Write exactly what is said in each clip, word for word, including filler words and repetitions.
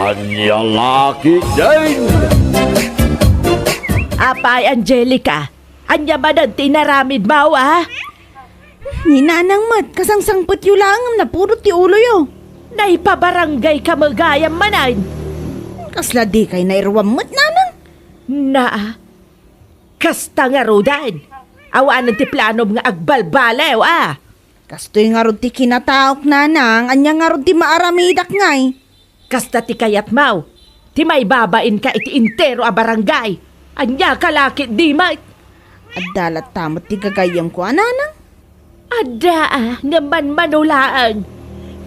Ania la ketdin? Apay, Angelica, ania manen ti inaramidmo, a? Ni Nanang met, kasangsangpetyo laeng ngem napudot ti uloyo. Naipabarangaykami gayam manen. Kasla dikay nairuam met, Nanang? Na, kasta ngaruden. Awanen ti planom nga agbalbaliw, a? Kastoy ngarud ti kinataok, Nanang, ania ngarud ti maaramidak ngay? Kasta ti kayatmo, ti maibabainka iti entero a barangay. Ania ka la ketdi met? Adda latta met ti gagayyemko a, Nanang? Adda a, ngem manmano laeng.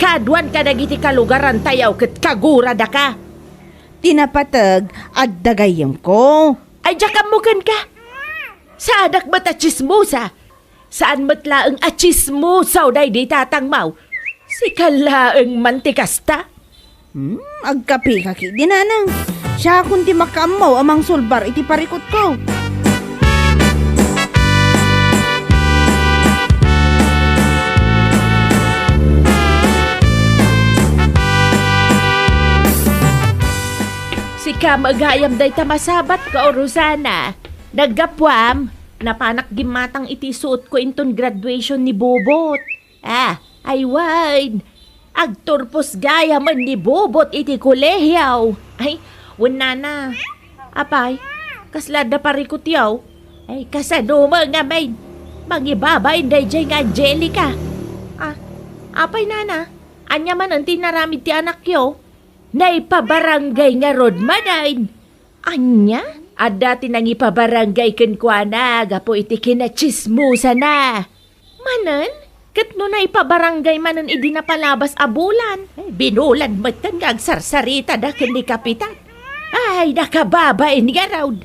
Kaaduan kadagiti kalugarantayo ket kaguradaka. Ti napateg, adda gayyemko. Ay, diak ammo kenka. Saanak met a tsismosa. Saan met laeng a tsismoso daydi tatangmo. Sika laeng man ti kasta. Hmm, agkapika ketdi, Nanang. Siakon ti makaammo a mangsulbar iti parikutko. Sika met gayam dayta masabatko, Rosana. Naggapuam, napanak gimmatang iti suotko inton graduation ni Bobot. Ah, ay wen, agturpos gayamen ni Bobot iti kolehiyo. Ay, wen, Nana. Apay, kasla adda parikutyo? Ay, kasano met ngamin? Mangibabain daydiay nga Angelica. Ah, apay, Nana? Ania manen ti inaramid ti anakyo? Naipabarangay ngarud manen. Ania? Adda ti nangipabarangay kenkuana gapu iti kinatsismosana. Manen? Ket no naipabarangay manen idi napalabas a bulan, eh, binulan metten nga agsarsaritada ken ni Kapitan. Ay, nakababain ngarud.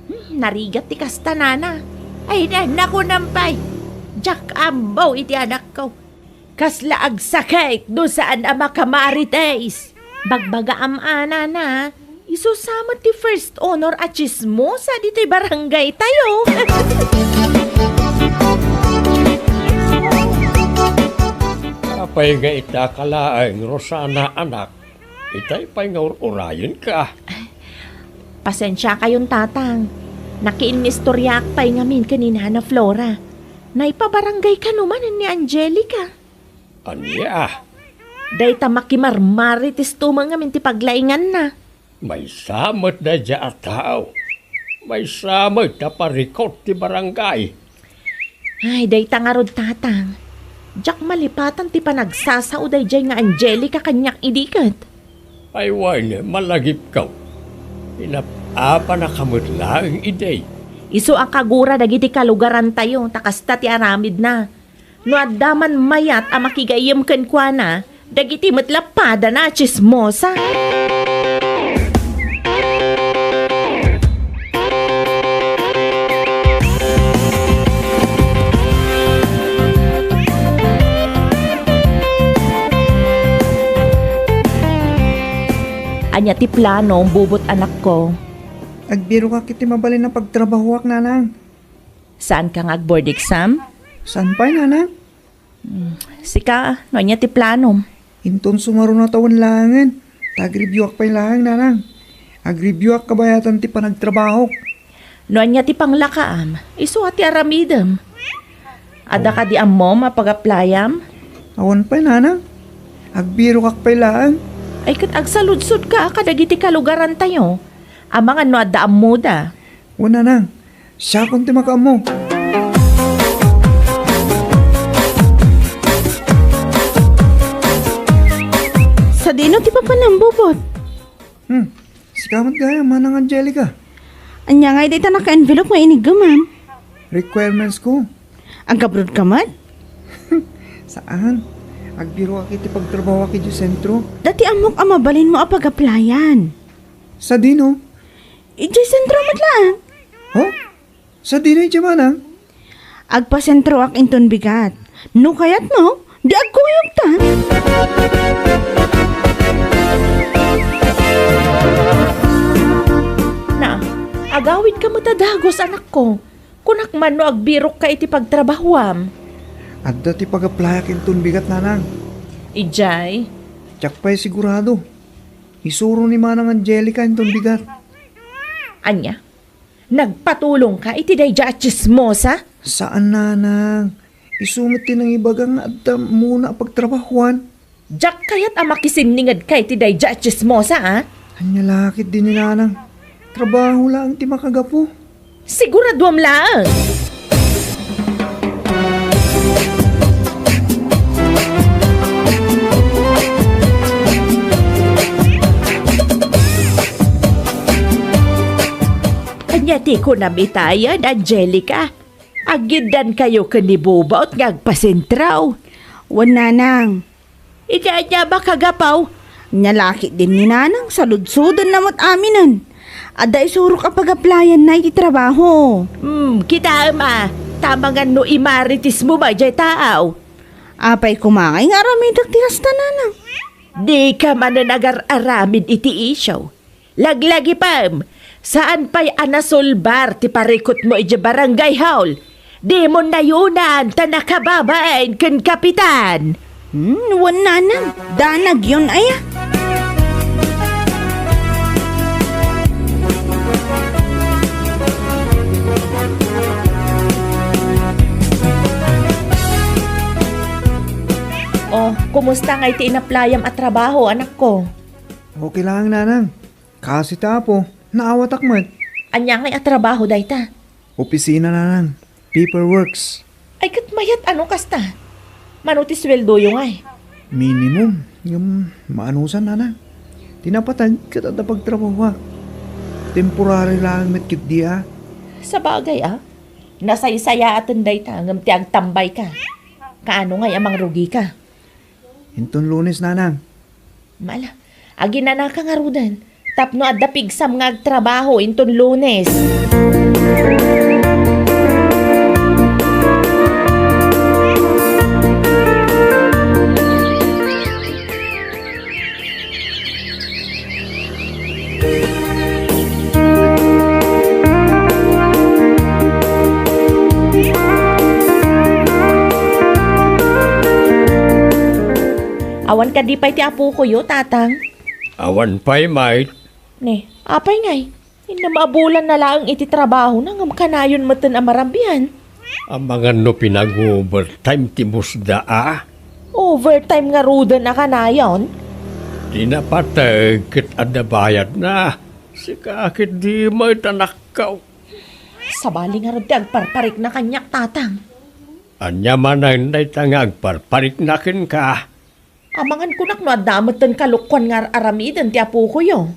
Hmm, narigat ti kasta, Nana. Ay, na, nakunam pay. Diak ammo iti anakko. Kasla agsakit no saan a makamarites. Bagbagaam a, Nana, isu sa met ti first honor a tsismosa ditoy barangaytayo. Apay nga ita ka laeng, Rosana, anak? Itay pay nga ur-urayenka. Pasensiakayon, Tatang. Nakiinnistoriaak pay ngamin ken ni Nana Flora. Naipabarangay kano manen ni Angelica. Ania? Dayta makimarmaritesto met ngamin ti paglainganna. Maysa met daydiay a tao. Maysa met a parikut ti barangay. Ay, dayta ngarud, Tatang. Diak malipatan ti panagsasao daydiay nga Angelica kaniak idi ket. Ay wen, malagipko. Inap-apanaka met laeng idi. Isu a kagura dagiti kalugarantayo, ta kasta ti aramidna. No adda man mayat a makigayyem kenkuana, dagiti met lappadana a tsismosa. Ania ti plano, Bubot, anakko? Agbirokak iti mabalin a pagtrabahoak, Nanang. Saanka nga ag-board exam? Saan pay, Nanang? Hmm, sika, no ania ti planom? Inton sumaruno a tawen laengen, ta agreviewak pay laeng, Nanang. Agreviewak kabayatan ti panagtrabahok. No ania ti panglakaam, isu a ti aramidem. Adda kadi ammom a pag-applyam? Awan pay, Nanang. Agbirokak pay laeng. Ay, ket agsaludsodka kadagiti kalugarantayo. Amangan no adda ammoda. Wen, Nanang. Siakon ti makaammo. Sadino ti papanam, Bubot? Hmm. Sika met gayam, Manang Angelica. Ania ngay dayta naka-envelope nga iniggemam? Requirements ko. Ag-abroad ka met? Saan. Agbiroak iti pagtrabahoak idiay sentro. Dati ammok a mabalinmo a pag-applyan. Sadino? Idiay sentro met laeng. Ho? Sadino idiay, Manang? Agpasentroak inton bigat. No kayatmo, di agkuyogta. Na, agawidka met a dagus, anakko. Kunak man no agbirokka iti pagtrabahoam. Adda ti pag-applyak inton bigat, Nanang. Idiay? Diak pay sigurado. Isuro ni Manang Angelica inton bigat. Ania? Nagpatulongka iti daydiay a tsismosa? Saan, Nanang. Isu met ti nangibaga nga adda ammona a pagtrabahuan. Diak kayat a makisinningedka iti daydiay a tsismosa, a? Ania la ketdi ni Nanang? Trabaho laeng ti makagapu. Siguraduam laeng. Ania ti kunam itayen, Angelica? Agyudankayo ken ni Bubot nga agpasentro. Wen, Nanang. Iti ania makagapu? Ania la ketdi ni Nanang, saludsodenna met aminen. Adda isurok a pag-applyanna iti trabaho. Hmm, kitaem a, ta amangan no imaritismo ba jay taaw? Apay koma ngay nga aramidek ti kasta, Nanang? Dika manen agar-aramid iti isyu. Laglagipem, saan pay a nasolbar ti parikutmo idiay barangay hall. Dimon nayunan ta nakababain ken kapitan. Hmm, wen, Nanang, danagyon aya? Oh, kumusta ngay ti inaplayam a trabaho, anakko? Okay lang, Nanang. Kaasi ti Apo, naawatak met. Ania ngay a trabaho dayta? Opisina, Nanang. Paperworks. Ay, ket mayat a no kasta. Mano ti sueldoyo ngay? Minimum. Ngem maanusan, Nanang. Ti napateg ket adda pagtrabahoak. Temporary laeng met ketdi a. Sabagay a. Nasaysayaaten dayta ngem ti agtambayka. Kaano ngay a mangrugika? Inton Lunes, Nanang. Mala, aginanaka ngaruden tapno adda pigsam nga agtrabaho inton Lunes. Awan kadi pay ti apokoyo, Tatang? Awan pay, Mike. Ne, apay ngay? Innem a bulan na laeng iti trabahona ngem kanayon metten a marabian. Amangan no pinag-overtime ti boss da a? Overtime ngaruden a kanayon? Ti napateg ket adda bayadna. Sika ket di met, anakko. Sabali ngarud ti agparparikna kaniak, Tatang. Ania manen dayta nga agparparikna kenka? Amangan kunak no adda metten kalukkuan nga ar-aramiden ti apokoyo.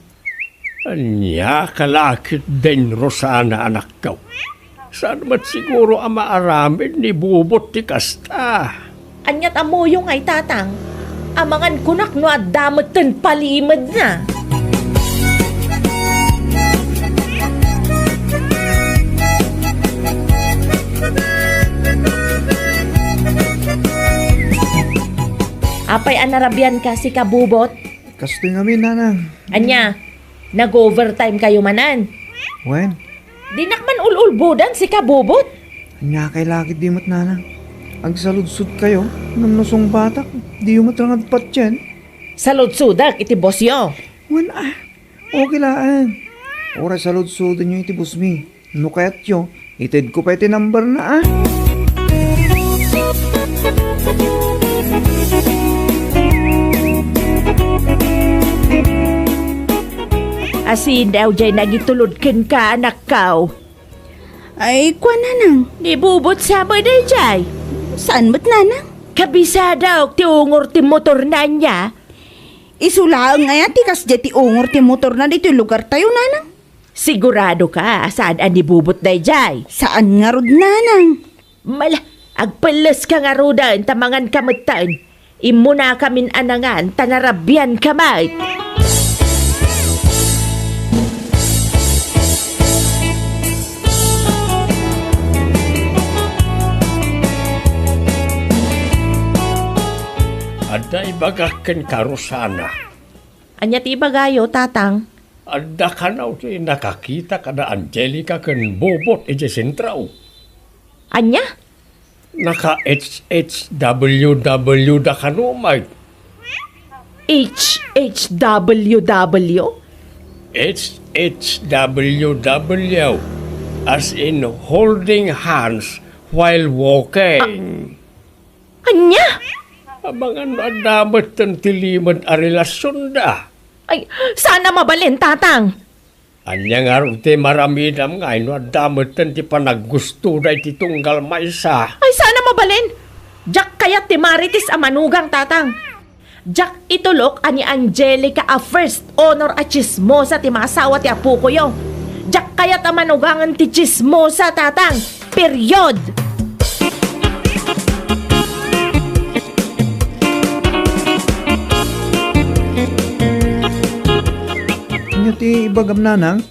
Ania ka la ketdin, Rosana, anakko? Saan met siguro a maaramid ni Bubot ti kasta? Aniat ammoyo ngay, Tatang? Amangan kunak no adda metten palimedna. Apay a narabianka, sika Bubot? Kastoy ngamin, Nanang. Ania? Nag-overtime kayo manen? Wen. Dinak man ul-ulbodan, sika Bubot. Ania kay lakit di met, Nanang? Agsaludsod kayo, ngem no sungbatak, diyo met rangad patien. Saludsodak iti bossyo. Wen a, okay laeng. Uray saludsodenyo iti bossmi. No kayatyo, itedko pay ti numberna a. Asin daw jay nagitulod kenka, anakko? Ay, kua, Nanang. Ni Bubot sa ba dayjay? Saan met, Nanang? Kabisadaok ti ungor ti motorna ania? Isu laeng aya ti kasdiay ti ungor ti motorna ditoy lugartayo, Nanang? Sigurado ka a saan a ni Bubot dayjay? Saan ngarud, Nanang. Mala, agpelles ka ngaruden ta mangan ka metten. Immuna kamin a nangan ta narabian ka met. Adda ibagak kenka, Rosana. Ania ti ibagayo, Tatang? Adda kano ti nakakita kada Angelica ken Bobot idiay sentro. Ania? Naka-H H W W da kano, Mike. H H W W? H H W W, as in holding hands while walking. Ania? Amangan no adda metten ti limed a relasionda. Ay, saan a mabalin, Tatang. Ania ngarud ti maramidam nga no adda metten ti panaggustoda iti tunggal maysa? Ay, saan a mabalin. Diak kayat ti Marites a manugang, Tatang. Diak itulok a ni Angelica a first honor a tsismosa ti maasawa ti apokoyo. Diak kayat a manugangen ti tsismosa, Tatang. Period! Ania ti ibagam, Nanang?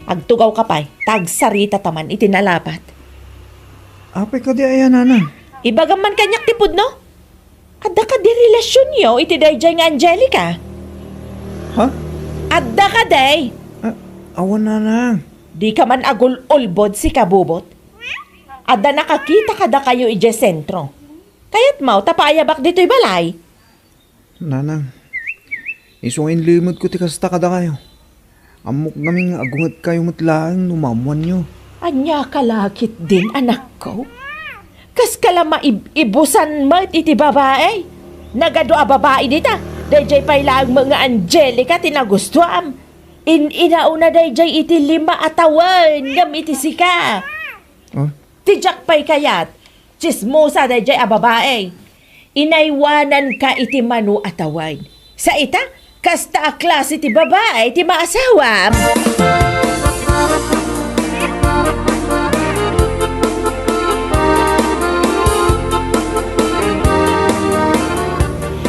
Agtugawka pay, ta agsaritata man iti nalapat. Apay kadi aya, Nanang? Ibagam man kaniak ti pudno? Adda kadi relasionyo iti daydiay nga Angelica? Ha? Adda kadi? Ah, awan, Nanang. Dika man agul-ulbod, sika, Bubot. Adda nakakita kadakayo idiay sentro. Kayatmo ta paayabak ditoy balay? Nanang, isu nga inlimedko ti kasta kadakayo. Ammok ngamin nga agungedkayo met laeng no maammoanyo. Ania ka la ketdin, anakko? Kaska la maib-ibusan met iti babai? Nagadu a babai dita. Daydiay pay laeng met nga Angelica ti nagustuam. In-inauna daydiay iti lima a tawen ngem iti sika. Ah? Ti diak pay kayat, tsismosa daydiay a babai. Inaywananka iti mano a tawen. Sa ita, kasta a klase ti babai ti maasawam.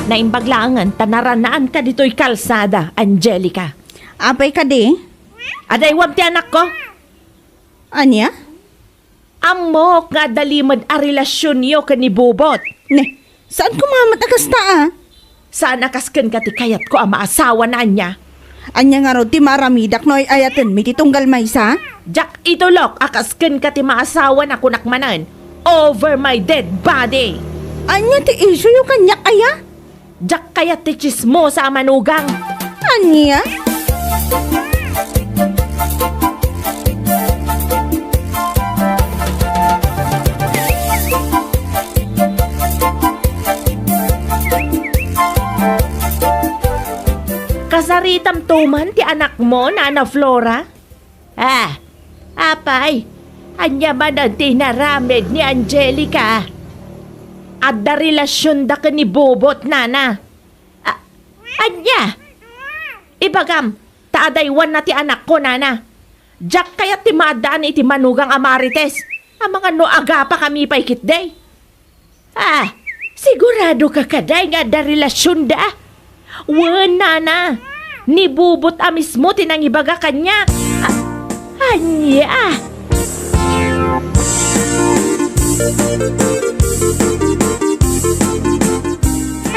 Naimbag laengen ta naranaanka ditoy kalsada, Angelica. Apay kadi? Adaywam ti anakko. Ania? Ammok nga adda limed a relasionyo ken ni Bubot. Ne, saan koma met a kasta a? Saan a kas kenka ti kayatko a maasawana, ania? Ania ngarud ti maaramidak no ay-ayatenmi ti tunggal maysa? Diak itulok a kas kenka ti maasawana, kunak manen, over my dead body. Ania ti isuyo kaniak aya? Diak kayat ti tsismosa a manugang. Ania? Kasaritamto man ti anakmo, Nana Flora? Ah, apay, ania manen ti inaramid ni Angelica? Adda relasionda ken ni Bubot, Nana. A-, ania? Ibagam, ta adaywanna ti anakko, Nana. Diak kayat ti maaddaan iti manugang a Marites. Amangan no agapakami pay ketdi. Ah, sigurado ka kadi nga adda relasionda? Wen, Nana, ni Bubot a mismo ti nangibaga kaniak. Ah, ania?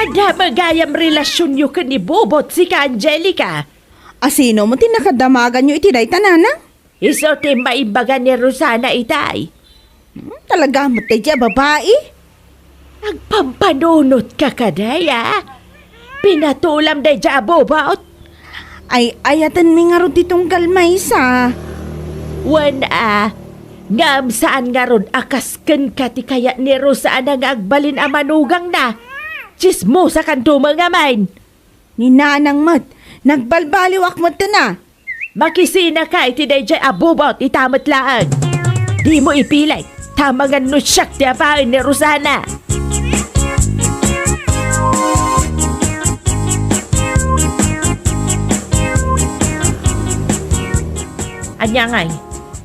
Adda met gayam relasionyo ken ni Bubot, sika, Angelica? Asino met ti nakadamaganyo iti dayta, Nana? Isu ti maimbaga ni Rosana itay. Hmm, talaga met daydiay a babai? Agpampanunotka kadi, a? Pinatulam daydiay a Bubot? Ay-ayatenmi ngarud ti tunggal maysa. Wen a, ngem saan ngarud a kas kenka ti kayat ni Rosana nga agbalin a manugangna. Tsismosakanto met ngamin. Ni Nanang met, nagbalbaliwak metten a. Makisinaka iti daydiay a Bubot ita met laeng. Dimo ipilit, ta amangan no siak ti apaen ni Rosana. Ania ngay,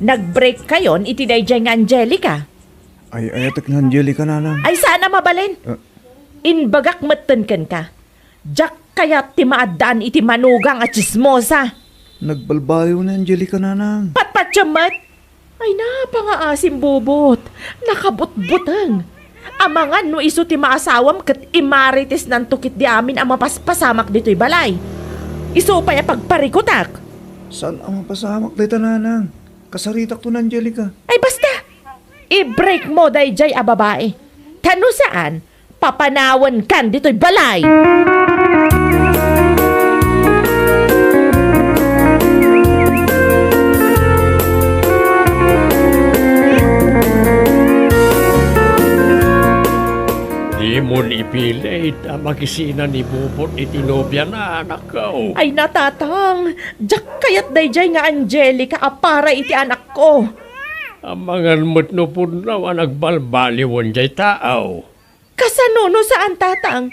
nag-break kayon iti daydiay nga Angelica? Ay-ayatek nga Angelica, Nanang. Ay, saan a mabalin? Ah. Imbagak metten kenka. Diak kayat ti maaddaan iti manugang a tsismosa. Nagbalbaliw ni Angelica, Nanang. Patpatiem met? Ay, napangaasim, Bubot. Nakabutbuteng. Amangan no isu ti maasawam ket imaritisnanto ketdi amin a mapaspasamak ditoy balay. Isu pay a pagparikutak. Saan a mapasamak dayta, Nanang? Kasaritakto ni Angelica. Ay, basta! I-break mo daydiay a babai. Ta no saan, papanawankan ditoy balay. Ta makisina ni Bubot iti nobiana, anakko. Ay, natatang, diak kayat daydiay nga Angelica a para iti anakko. Amangan met no pudno a nagbalbaliwen diay tao. Kasano no saan, tatang?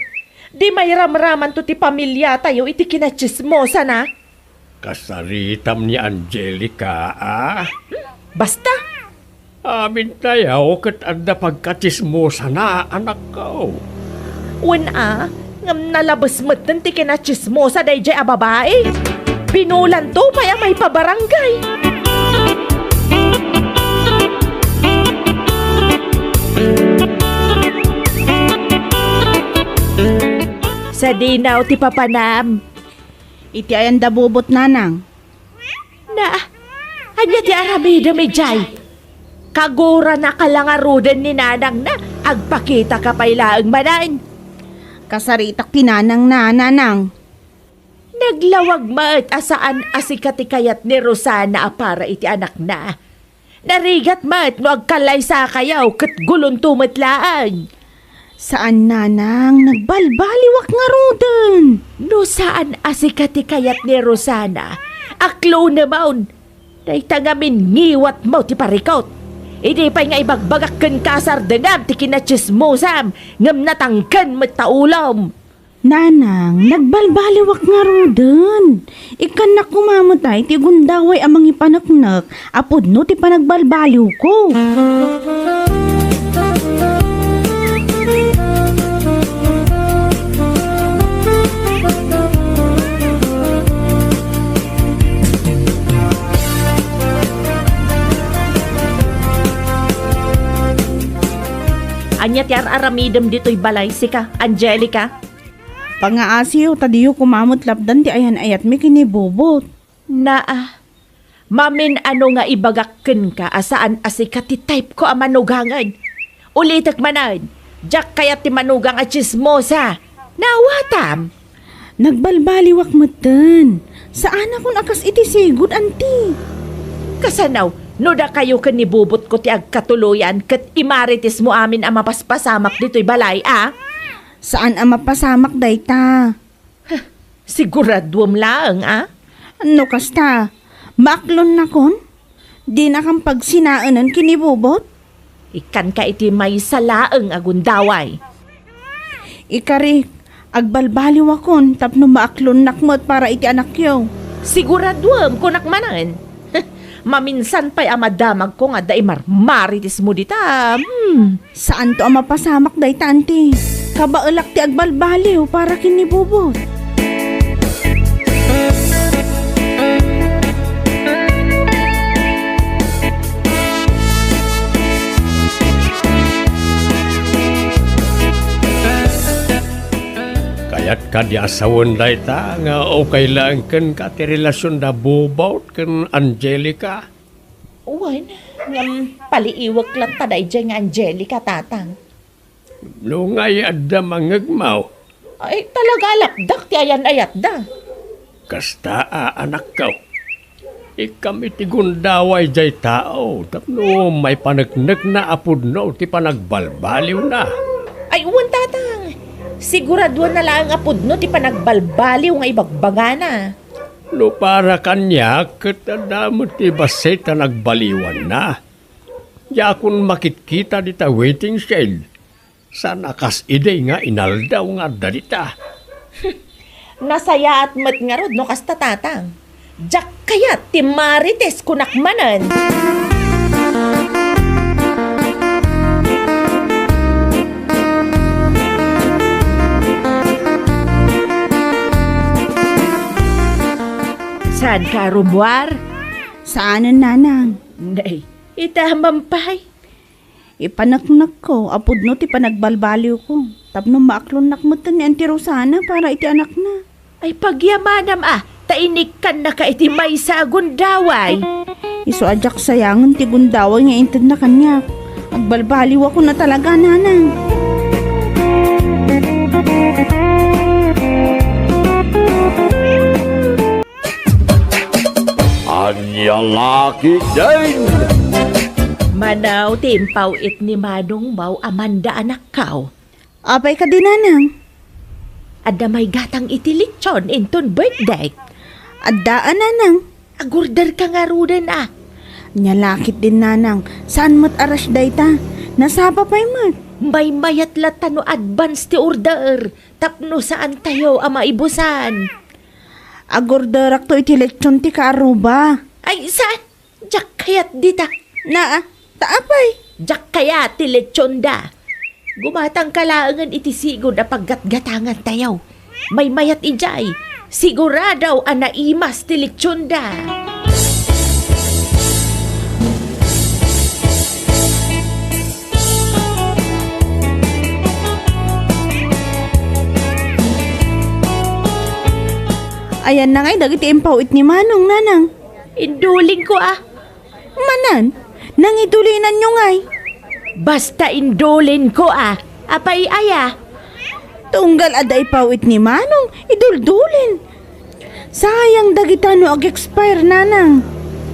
Di mairamramanto ti pamiliatayo iti kinatsismosana? Kasaritam ni Angelica, a? Basta! Amintayo ket adda pagkatsismosana, anakko. Wen a, ngem nalabes metten ti kinatsismosa daydiay a babai. Binulanto pay a maipabarangay. Sadinaw ti papanam. Iti ayan da Bubot, nanang? Na, ania ti aramidem idiay? Kaguranaka la ngaruden ni nanangna, agpakitaka pay laeng manen. Kasaritak ti nanangna, nanang. Naglawag met a saan a sika ti kayat ni Rosana a para iti anakna. Narigat met no agkalaysakayo ket gulonto met laeng. Saan, nanang, nagbalbaliwak ngaruden. No saan a sika ti kayat ni Rosana, aklonemon. Dayta ngamin ngiwatmo ti parikut. Idi pay nga ibagbagak kenka a sardengam ti kinatsismosam, ngem natangken met ta ulom. Nanang, nagbalbaliwak ngaruden. Ikkannak koma met ay ti gundaway a mangipaneknek a pudno ti panagbalbaliwko. Ania ti ar-aramidem ditoy balay, sika, Angelica? Pangaasiyo ta diyo koma met lapdan ti ayan-ayatmi ken ni Bubot. Naa, mamin-ano nga ibagak kenka a saan a sika ti type ko a manugangen. Ulitek manen, diak kayat ti manugang a tsismosa. Naawatam? Nagbalbaliwak metten. Saanakon a kas iti sigud, anti. Kasano, no dakayo ken ni Bubot ko ti agkatuloyan ket imarites mo amin a mapaspasamak ditoy balay, a? Saan a mapasamak dayta. Huh, siguraduem laeng, a? No kasta, maaklonnakon? Dinakam pagsinaenen ken ni Bubot? Ikkanka iti maysa laeng a gundaway. Ikarik, agbalbaliwakon tapno maaklonnak met para iti anakyo. Siguraduem, kunak manen. Maminsan pay a madamagko nga adda imarmarites mo dita. Hmm. Saanto a mapasamak dayta, anti. Kabaelak ti agbalbaliw para ken ni Bubot. Kayat kadi a sawen dayta nga ukay laeng kenka ti relasion da Bubot ken Angelica? Wen, ngem paliiwek latta daydiay nga Angelica, tatang. No ngay adda mangngegmo? Ay, talaga lapdak ti ayan-ayatda. Kasta a, anakko. Ikkam iti gundaway diay tao tapno maipaneknekna a pudno ti panagbalbaliwna. Ay, wen, tatang. Siguraduenna laeng a pudno ti panagbalbaliw nga ibagbagana. No para kaniak, ket adda met ti bassit a nagbaliwanna. Diakon makitkita dita waiting shed. Saan a kas idi nga inaldaw nga adda dita. Nasayaat met ngarud no kasta, tatang. Diak kayat ti marites, kunak manen. Saanka a rummuar? Saanen, nanang. Nay, ita man pay. Ipaneknekko a pudno ti panagbalbaliwko tapno maaklonnak metten ni Auntie Rosana para iti anakna. Ay, pagyamanam a, ta inikkannaka iti maysa a gundaway. Isu a diak sayangen ti gundaway nga intedna kaniak. Agbalbaliwakon a talaga, nanang. Ania la ketdin? Mano ti impaw-it ni manongmo, Amanda, anakko? Apay kadi, nanang? Adda may gatang iti lechon inton birthday. Adda a, nanang. Agorder ka ngaruden a. Nia la ketdin, nanang, saan met a rush dayta. Nasapa pay met. Maymayat latta no advance ti order tapno saantayo a maibusan. Agorderakto iti lechon ti kaaruba. Ay, saan? Diak kayat dita. Naa, ta apay? Diak kayat ti lechonda. Gumatangka laengen iti sigud a paggatgatangantayo. Maymayat idiay, sigurado a naimas ti lechonda. Ayanna ngay dagiti impaw-it ni Manong, nanang. Indulinko a. Manen, nangidulinanyo ngay? Basta indulinko a. Apay aya? Tunggal adda ipaw-it ni Manong, iduldulin. Sayang dagita no ag-expire, nanang.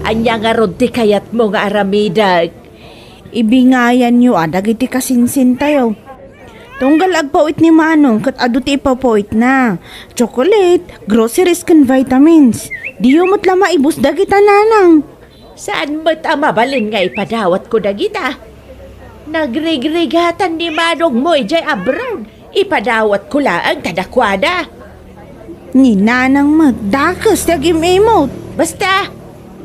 Ania ngarud ti kayatmo nga aramidek? Ibingayanyo a dagiti kasinsintayo. Tunggal agpaw-it ni Manong ket adu ti ipapaw-itna. Chocolate, groceries ken vitamins. Diyo met la maibus dagita, nanang. Saan met a mabalin nga ipadawatko dagita? Nagrigrigatan ni manongmo idiay abroad. Ipadawatko laeng kadakuada. Ni nanang met, dakes ti agim-imot. Basta,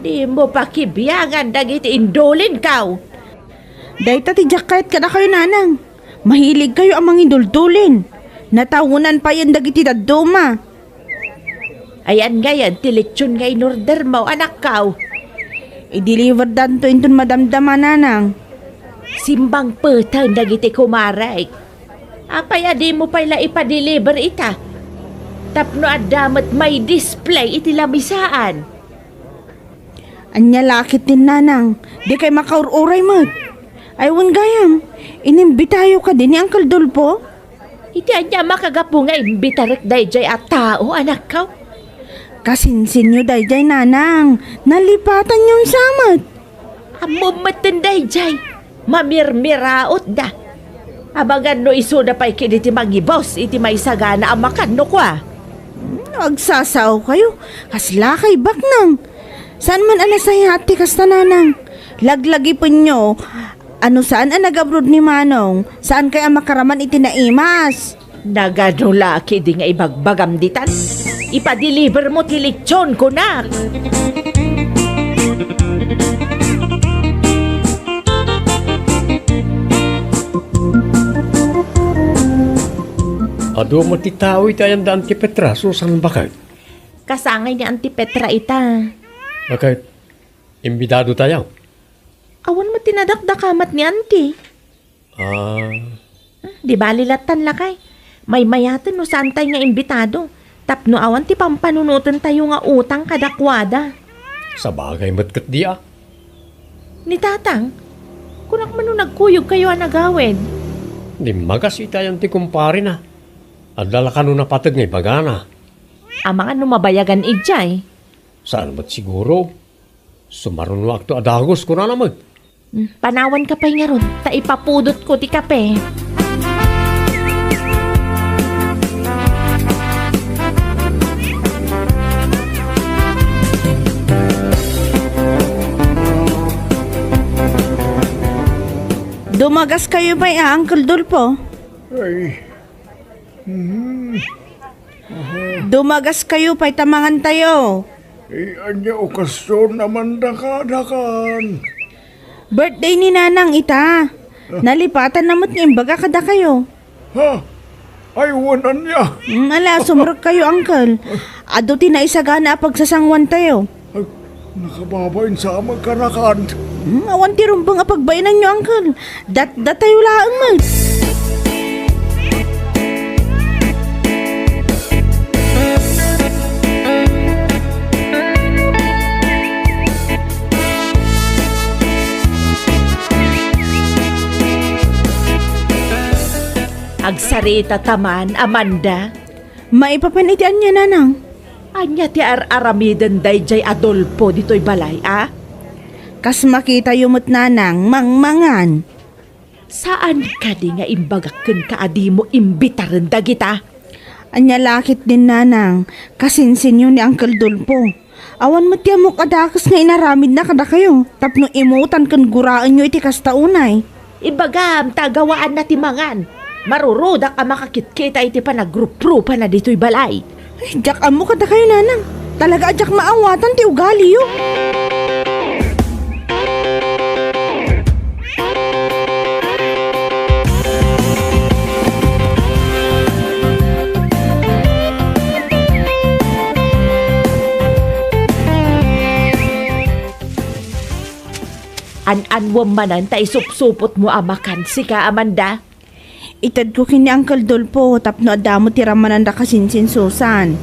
dimo pakibiangan dagiti indulinko. Dayta ti diak kayat kadakayo, nanang. Mahiligkayo a mangiduldulin. Nataonan payen dagiti dadduma. Ayan ngay ti lechon nga inordermo, anakko. I-deliverdanto inton madamdama, nanang. Simmangpeten dagiti kumarek. Apay a dimo pay la ipa-deliver ita? Tapno adda met may display iti lamisaan. Ania la ketdin, nanang, dikay makaur-uray met. Ay, wen gayam, inimbitayo kadi ni Uncle Dolfo? Iti ania a makagapu nga imbitarek daydiay a tao, anakko? Kasinsinyo daydiay, nanang, nalipatanyon sa met. Ammom metten daydiay. Mamirmirautda. Amangan no isuda pay ketdi ti mangibus iti maisagana a makan no kua. Hmm, agsasaokayo. Kaslakay baknang. Saan man a nasayaat ti kasta, nanang. Laglagipenyo a no saan a nag-abroad ni Manong, saankay a makaraman iti naimas. Nagano la ketdi nga ibagbagam ditan? Ipa-delivermo ti lechon, kunak! Adu met ti tao iti ayan da Auntie Petra, Susan, baket? Kasangay ni Auntie Petra ita. Baket, imbitadotayo. Awan met ti nadakdakamat ni Auntie. Ah. Hmm, di bali lattan, lakay. Maymayaten no saantay nga imbitado, tapno awan ti pampanunotentayo nga utang kadakuada. Sabagay met ketdi a. Ni Tatang, kunak man no nagkuyogkayo a nagawid. Dimmagas itayan ti kumparena. Adda la kano napateg nga ibagana. Amangan no mabayagan idiay. Saan met siguro? Sumarunoakto a dagus, kunana met. Hmm, panawanka pay ngarud, ta ipapudotko ti kape. Dumagaskayo pay a, Uncle Dolfo? Ay. Mhm. Dumagaskayo pay ta mangantayo. Eh, ania okasion a mandakadakan? Birthday ni Nanang ita. Nalipatanna met nga imbaga kadakayo. Ha? Ay, wen, ania? Mm, ala, sumrekkayo, uncle. Adu ti naisagana a pagsasanguantayo. Ay, nakababain sa amin kanakan. Hmm, awan ti rumbeng a pagbainanyo, uncle. Datdatayo laeng met. Agsarita ta man, Amanda. Maipapan iti ania, Nanang? Ania ti ar-aramiden daydiay Adolfo ditoy balay, a? Kas makitayo met, Nanang, mangmangan. Saan kadi nga imbagak kenka a dimo imbitaren dagita? Ania la ketdin, nanang, kasinsinyo ni Uncle Dolpo. Awan met ti ammok a dakes nga inaramidna kadakayo tapno imutan ken guraenyo iti kasta unay. Ibagam ta gawaanna ti mangan. Marurudak a makakitkita iti panagruprupana ditoy balay. Ay, diak ammo kadakayo, nanang. Talaga a diak maawatan ti ugaliyo. An-anwem manen ta isupsupotmo a makan, sika, Amanda. Itedko ken ni Uncle Dolpo tapno adda met ti rammananda kasinsin Susan.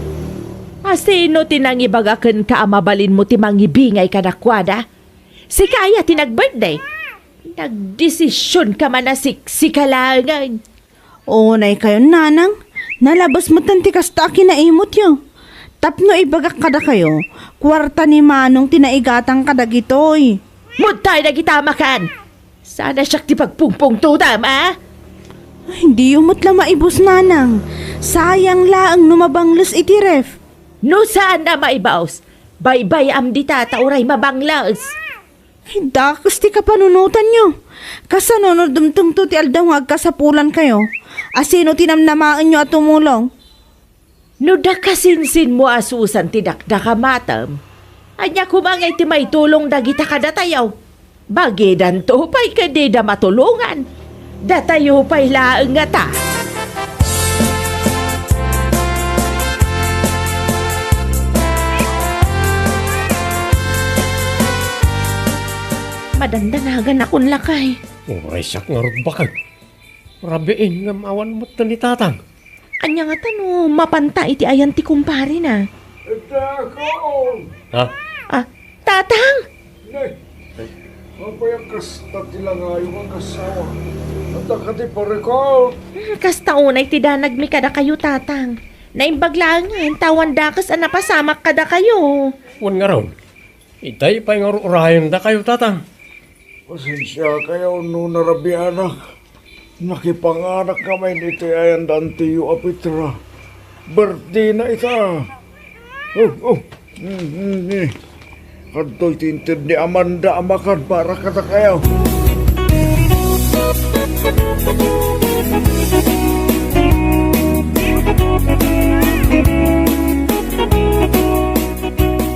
A sino ti nangibaga kenka a mabalinmo ti mangibingay kadakuada? Sika aya ti nag-birthday? Nagdesisionka man a siksika laengen. Unay kayon, nanang, nalabes metten ti kasta a kinaimutyo. Tapno ibagak kadakayo, kuarta ni Manong ti naigatang kadagitoy. Mudtay dagita a makan! Sana siak ti pagpungpungtodam, a? Ay, diyo met la maibus, nanang. Sayang laeng no mabangles iti ref. No saan a maibus, baybay-am dita ta uray mabangles. Ay, dakes ti kapanunotanyo. Kasano no dumtengto ti aldaw nga agkasapulankayo? A sino ti namnamaenyo a tumulong? No da kasinsinmo a Susan ti dakdakamatem, ania koma ngay ti maitulong dagita kadatayo? Bagidanto pay ket dida matulongan. Datayo pay laeng ngata. Madandanaganakon lakay. Uray siak ngarud bakag. Rabiin ngem awan metten ni Tatang. Ania ngata no mapanta iti ayan ti kumparena? Ita ako! Ha? Ah, Tatang! Nay, apay a kasta ti langayo nga kasawa? Adda kadi parikot? Hmm, kasta unay ti danagmi kadakayo, Tatang. Naimbag laengen ta awan dakes a napasamak kadakayo. Wen ngarud, itay pay nga ur-urayendakayo, Tatang. Pasensiakayo no narabianak. Nakipanganak ngamin iti ayan da Antiyo a Petra. Birthday na ita. Oh, oh. Mm, mm, mm. Kadtoy ti inted ni Amanda a makan para kadakayo.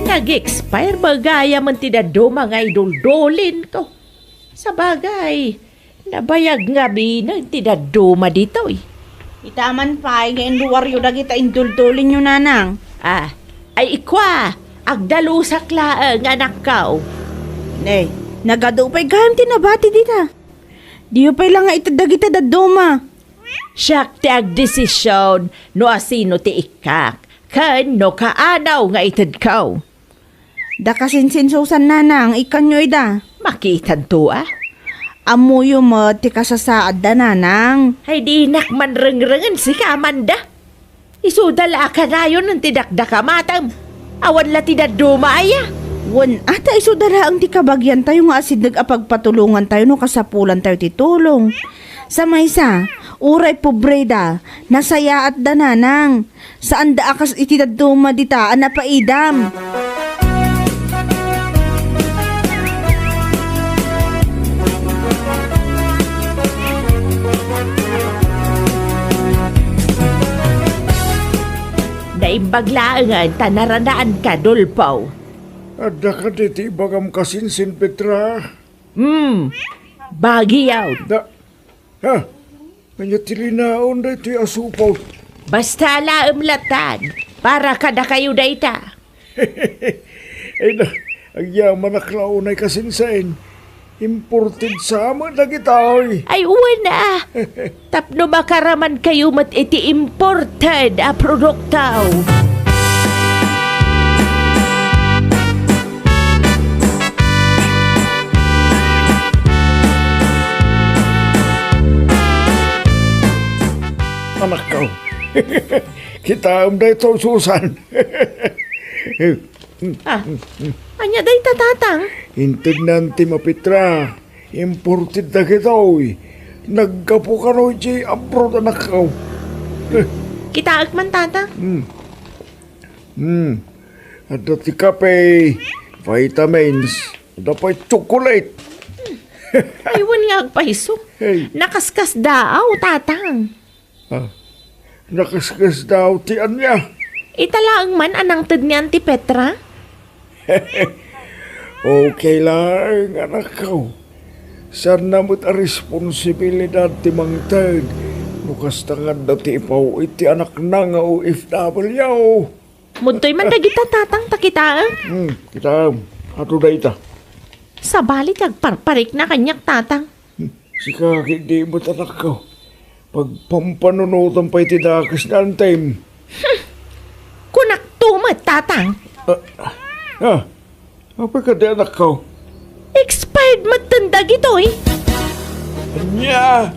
Nag-expire ba gayam ti dadduma nga iduldulin ko? Sabagay, nabayag ngamin ti dadduma ditoy. Ita man pay nga inruaryo dagita induldulin yo, nanang. Ah, ay ikwa, agdalusak laeng, anakko. Ne, nagadu pay gayam ti nabati dita. Diyo pay la nga ited dagita dadduma. Siak ti agdesision no asino ti ikkak, ken no kaano nga itedko. Da kasinsin Susan, nanang, ikkanyo ida. Makitanto a. Ammoyo met ti kasasaadda, nanang. Ay, dinak man rengrengen sika, Amanda. Isuda la a kanayon ti dakdakamatem. Awan la ti dadduma aya. Wen, ata isuda laeng ti kabagiantayo nga asideg a pagpatulongantayo no kasapulantayo ti tulong. Sa maysa, uray pobreda, nasayaatda, nanang. Saanda a kas iti dadduma dita a napaidam. Naimbag laengen ta naranaanka, Dolpo. Adda kadi ti ibagam kasinsin, Petra? Hmm, bagiyo. Da, ha? Ania ti linaon daytoy a supot? Basta laeng lattad, para kadakayo dayta. Ay na, agyamanak la unay kasinsin. Imported sa met dagitoy. Ay, wen a. Tapno makaramankayo met iti imported a produkto. Anakko. Kitaem daytoy, Susan. Ah, ania dayta, Tatang? Inted ni Antim a Petra. Imported dagitoy. Naggapu kano idiay abroad, anakko. Kitaek man, Tatang. Hmm. Hmm. Adda ti kape, vitamins, adda pay chocolate. Ay, wen nga agpayso. Hey. Nakaskasdaaw, Tatang. Ah, nakaskasdaaw ti ania? Ita laeng man a nangted ni Auntie Petra? Okay laeng, anakko. Saanna met a responsibilidad ti mangted no kasta nga adda ti ipaw-it ti anakna nga O F W. Mudtoy man dagita, Tatang, ta kitaem. Hmm, kitaem. Ato dayta. Sabali ti agparparikna kaniak, Tatang. Hmm, sika, di met, anakko. Pagpampanunotan pay ti dakes ni Antem. Hmm. Kunakto met, Tatang. Ah, ah, apay kadi, anakko? Expired metten dagitoy. Ania?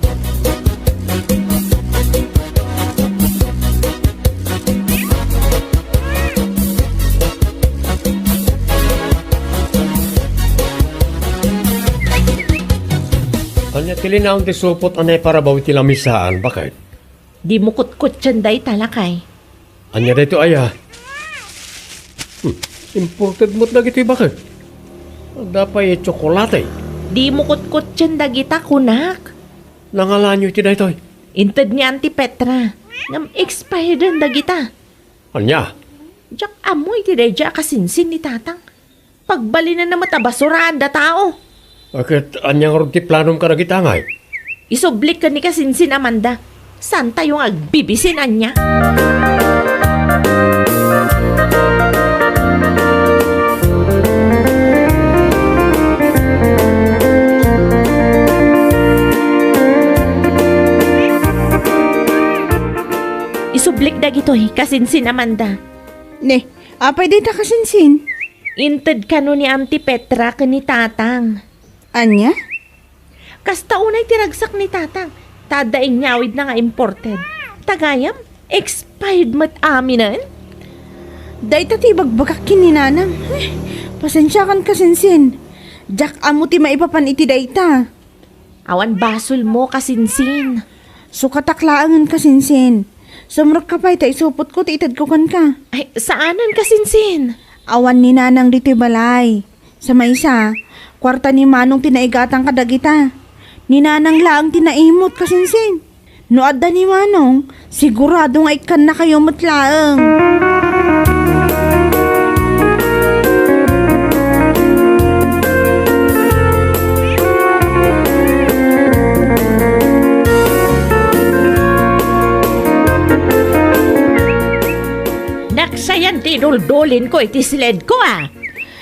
Ania ti linaon ti supot a naiparabaw iti lamisaan, baket? Dimo kutkutten dayta, lakay. Ania daytoy aya? Hmm, imported met dagitoy, baket. Adda pay tsokolate. Dimo kutkutten dagita, kunak. Nangalanyo iti daytoy? Inted ni Auntie Petra. Ngem expired dagita. Ania? Diak ammo iti daydiay a kasinsin ni Tatang. Pagbalinenna met a basuraanda tao. Ket ania ngarud ti planom kadagita, ngay? Isublik ken ni kasinsin Amanda. Saantayo nga agbibisin ania? Isublik dagitoy kasinsin Amanda. Ne, apay dayta kasinsin? Inted kano ni Auntie Petra ken ni Tatang. Ania? Kasta unay ti ragsak ni Tatang, ta adda inyawidna nga imported. Ta gayam, expired met aminen? Dayta ti ibagbagak ken ni Nanang. Ay, pasensiakan, kasinsin. Diak ammo ti maipapan iti dayta. Awan basolmo, kasinsin. Sukatak laengen, kasinsin. Sumrekka pay ta isupotko ti itedko kenka. Ay, saanen, kasinsin. Awan ni Nanang ditoy balay. Sa maysa, kuarta ni Manong ti naigatang kadagita. Ni Nanang laeng ti naimut, kasinsin. No adda ni Manong, sigurado nga ikkannakayo met laeng. Naksayan ti duldulinko iti siledko, a.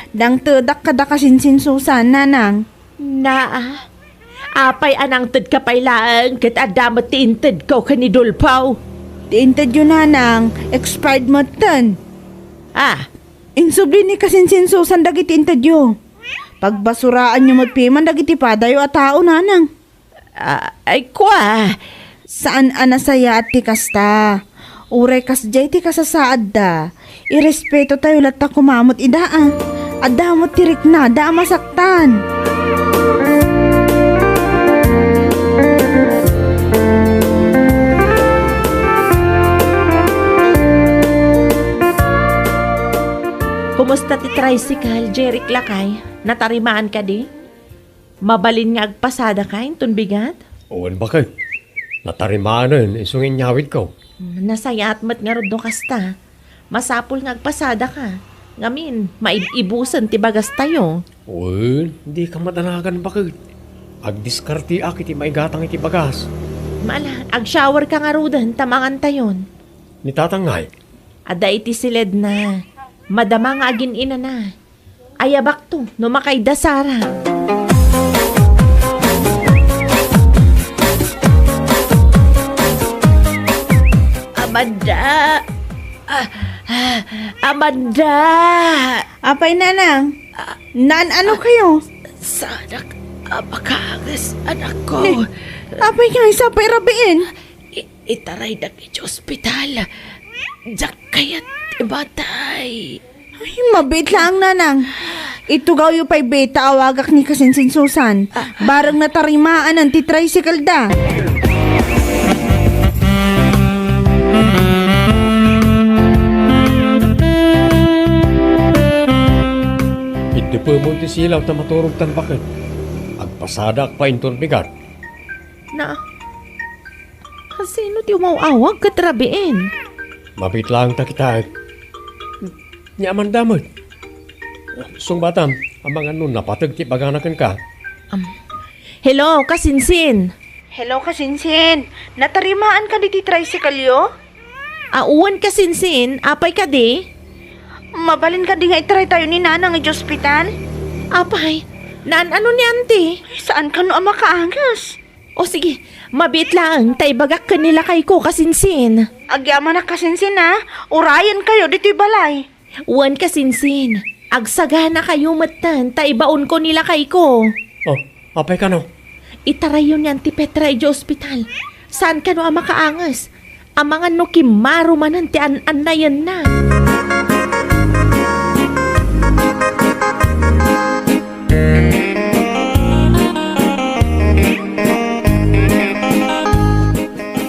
Nangtedak kada kasinsin Susan, Nanang. Naa, apay a nangtedka pay laeng ket adda met ti intedko ken ni Dolfo? Ti intedyo, Nanang, expired metten. Ah. Insubli ni kasinsin Susan dagiti intedyo. Pagbasuraanyo met piman dagiti padayo a tao, Nanang. Ah, ay, kua. Saan a nasayaat ti kasta. Uray kasdiay ti kasasaadda, irespetotayo latta koma met ida, a. Adda met ti riknada a masaktan. Kumusta ti tricycle, Jeric, lakay? Natarimaan kadi? Mabalin nga agpasadaka inton bigat? Wen, baket. Natarimanen, isu nga inyawidko. Hmm, nasayaat met ngarud no kasta. Masapul nga agpasadaka. Ngamin, maib-ibusen ti bagastayo. Wen, dika madanagan, baket. Agdiskarteak iti maigatang iti bagas. Mala, agshowerka ngaruden ta mangantayon. Ni Tatang ngay? Adda iti siledna. Madama nga agin-inana. Ayabakto no makaidasara. Amanda! Ah, ah, Amanda! Apay, Nanang? Ah, naan-ano kayo? Saanak a makaanges, anakko. Ni, apay nga, isa pay rabiin? I-, itaraydak iti ospital. Diak kayat ti matay. Ay, mabiit laeng, Nanang. Itugawyo pay beta awagak ni kasinsin Susan. Ah. Bareng natarimaanen ti tricycle da. Silaw ta maturogtan baket. Agpasadaak pay inton bigat. Na, sino ti umaw-awag ket rabiin? Mabiit laeng ta kitaek. Ni Amanda met. Sungbatan, amangan no napateg ti ibagana kenka. Am, hello, kasinsin. Hello, kasinsin. Natarimaan kadi ti tricycle-yo? A, wen, kasinsin. Apay kadi? Mabalin kadi nga itaraytayo ni Nanang iti ospital? Apay, naan-ano ni Auntie? Saan kano a makaanges? O sige, mabiit laeng ta ibagak ken ni lakayko, kasinsin. Agyamanak, kasinsin, a. Urayenkayo ditoy balay. Wen, kasinsin, agsaganakayo metten ta ibaonko ni lakayko. O, apay kano? Itarayyo ni Auntie Petra idiay ospital. Saan kano a makaanges? Amangan no kimmaro manen ti an-annayenna.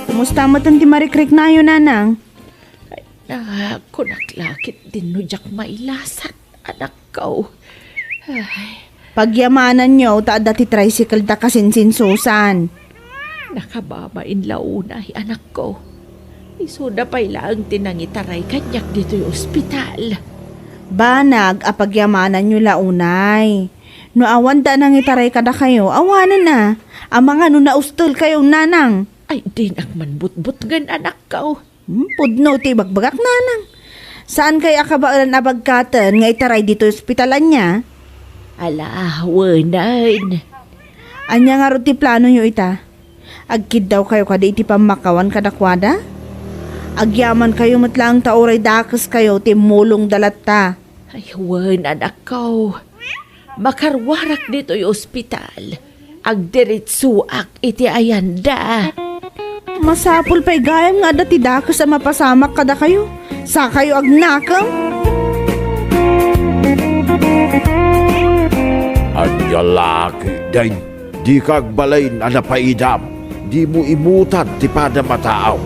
Kumusta metten ti marikriknayo, Nanang? Ah, kunak la ketdin no diak mailasat, anakko. Ay. Pagyamananyo ta adda ti tricycle da kasinsin Susan. Nakababain la unay, anakko. Isuda pay laeng ti nangitaray kaniak ditoy ospital. Banag a pagyamananyo la unay. No awanda a nangitaray kadakayo, awanen a. Amangan no naustelkayo, Nanang. Ay, dinak man butbutngen, anakko. Hmm, pudno ti ibagbagak, Nanang. Saankay a kabaelan a bagkaten nga itaray ditoy ospital, ania? Ala, wenen. Ania ngarud ti planoyo ita? Agkiddawkayo kadi iti pammakawan kadakuada? Agyamankayo met laeng ta uray dakeskayo ti immulongda latta. Ay, wen, anakko. Makaruarak ditoy ospital. Agdiritsuak iti ayanda. Masapul pay gayam nga adda ti dakes a mapasamak kadakayo. Sakayo agnakem. Ania la ketdin, dika agbalin a napaidam. Dimo imutan ti padam a tao.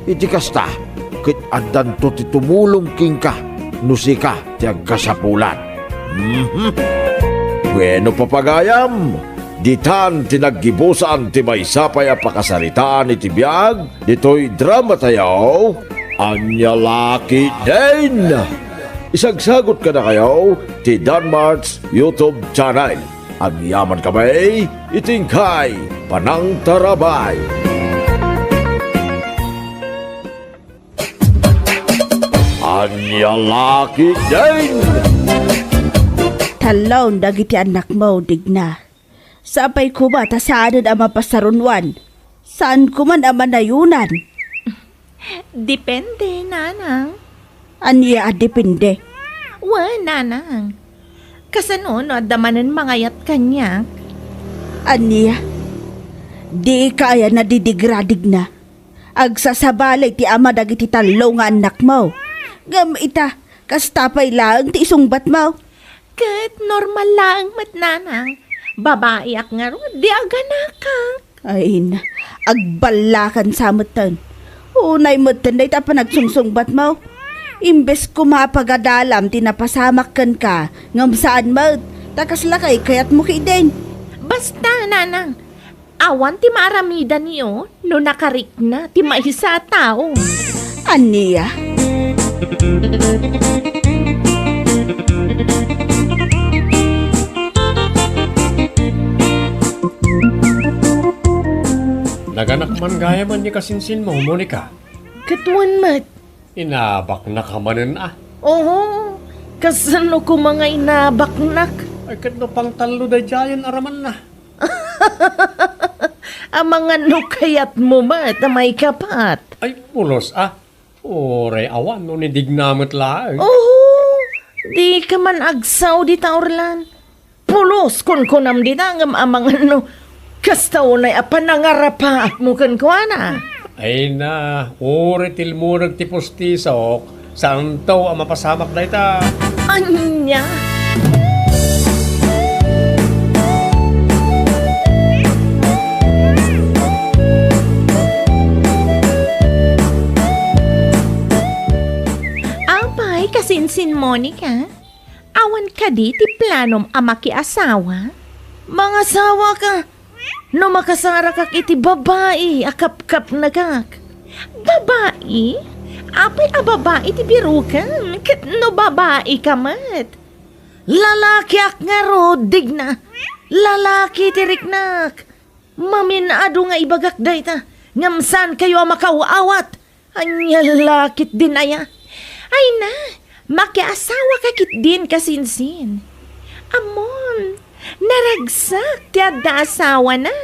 Iti kasta, ket addanto ti tumulong kenka no sika ti agkasapulan. Mhm. Bueno, papagayam, ditan ti naggibusan ti maysa pay a pakasaritaan iti biag ditoy dramatayo, Ania La Ketdin. Isagsagot kadakayo ti Danmart's YouTube channel. Agyaman kami iti inkay panangtarabay. Ania La Ketdin! Talon dagiti annakmo, Digna. Sapay koma ta saanen a mapasarunwan. Saanko man a manayonan. Depende, Nanang. Ania a depende? Wen, Nanang. Kasano no adda manen mangayat kaniak? Ania? Dika aya nadidigra, Digna? Agsasabalay ti ama dagiti tallo nga annakmo. Ngem ita, kasta pay laeng ti isungbatmo. Ket normal laeng met, Nanang. Babaiak ngarud, di aganakak. Ay na, agballakan sa metten. Unay metten dayta a panagsungsungbatmo. Imbes koma a pagadalam ti napasamak kenka, ngem saan met, ta kasla kay kayatmo ketdin. Basta, Nanang, awan ti maaramidanyo no nakarikna ti maysa a tao. Ania? Naganak man gayam ni kasinsinmo, Monica. Ket wen met. Inabaknak a manen a. Oho, kasano koma nga inabaknak? Ay, ket no pangtallo daydiayen a ramanna. Amangan no kayatmo met a maikapat. Ay, pulos a. Uray awan no ni Digna met laeng. Oho, dika man agsaw dita, Orlan. Pulos, kunkunam dita, ngem amangan no kasta unay a panangarapaatmo kenkuana. Ay na, uray tilmureg ti pustisok, saanto a mapasamak dayta. Ania? Apay, kasinsin Monica? Awan kadi ti planom a makiasawa? Mangasawaka no makasarakak iti babai a kapkapnekak. Babai? Apay a babai ti birokem? Ket no babaika met? Lalakiak ngarud, Digna. Lalaki ti riknak. Mamin-adu nga ibagak dayta, ngem saankayo a makaw-awat. Ania la ketdin aya? Ay na, makiasawaka ketdin, kasinsin. Ammom, naragsak ti adda asawana.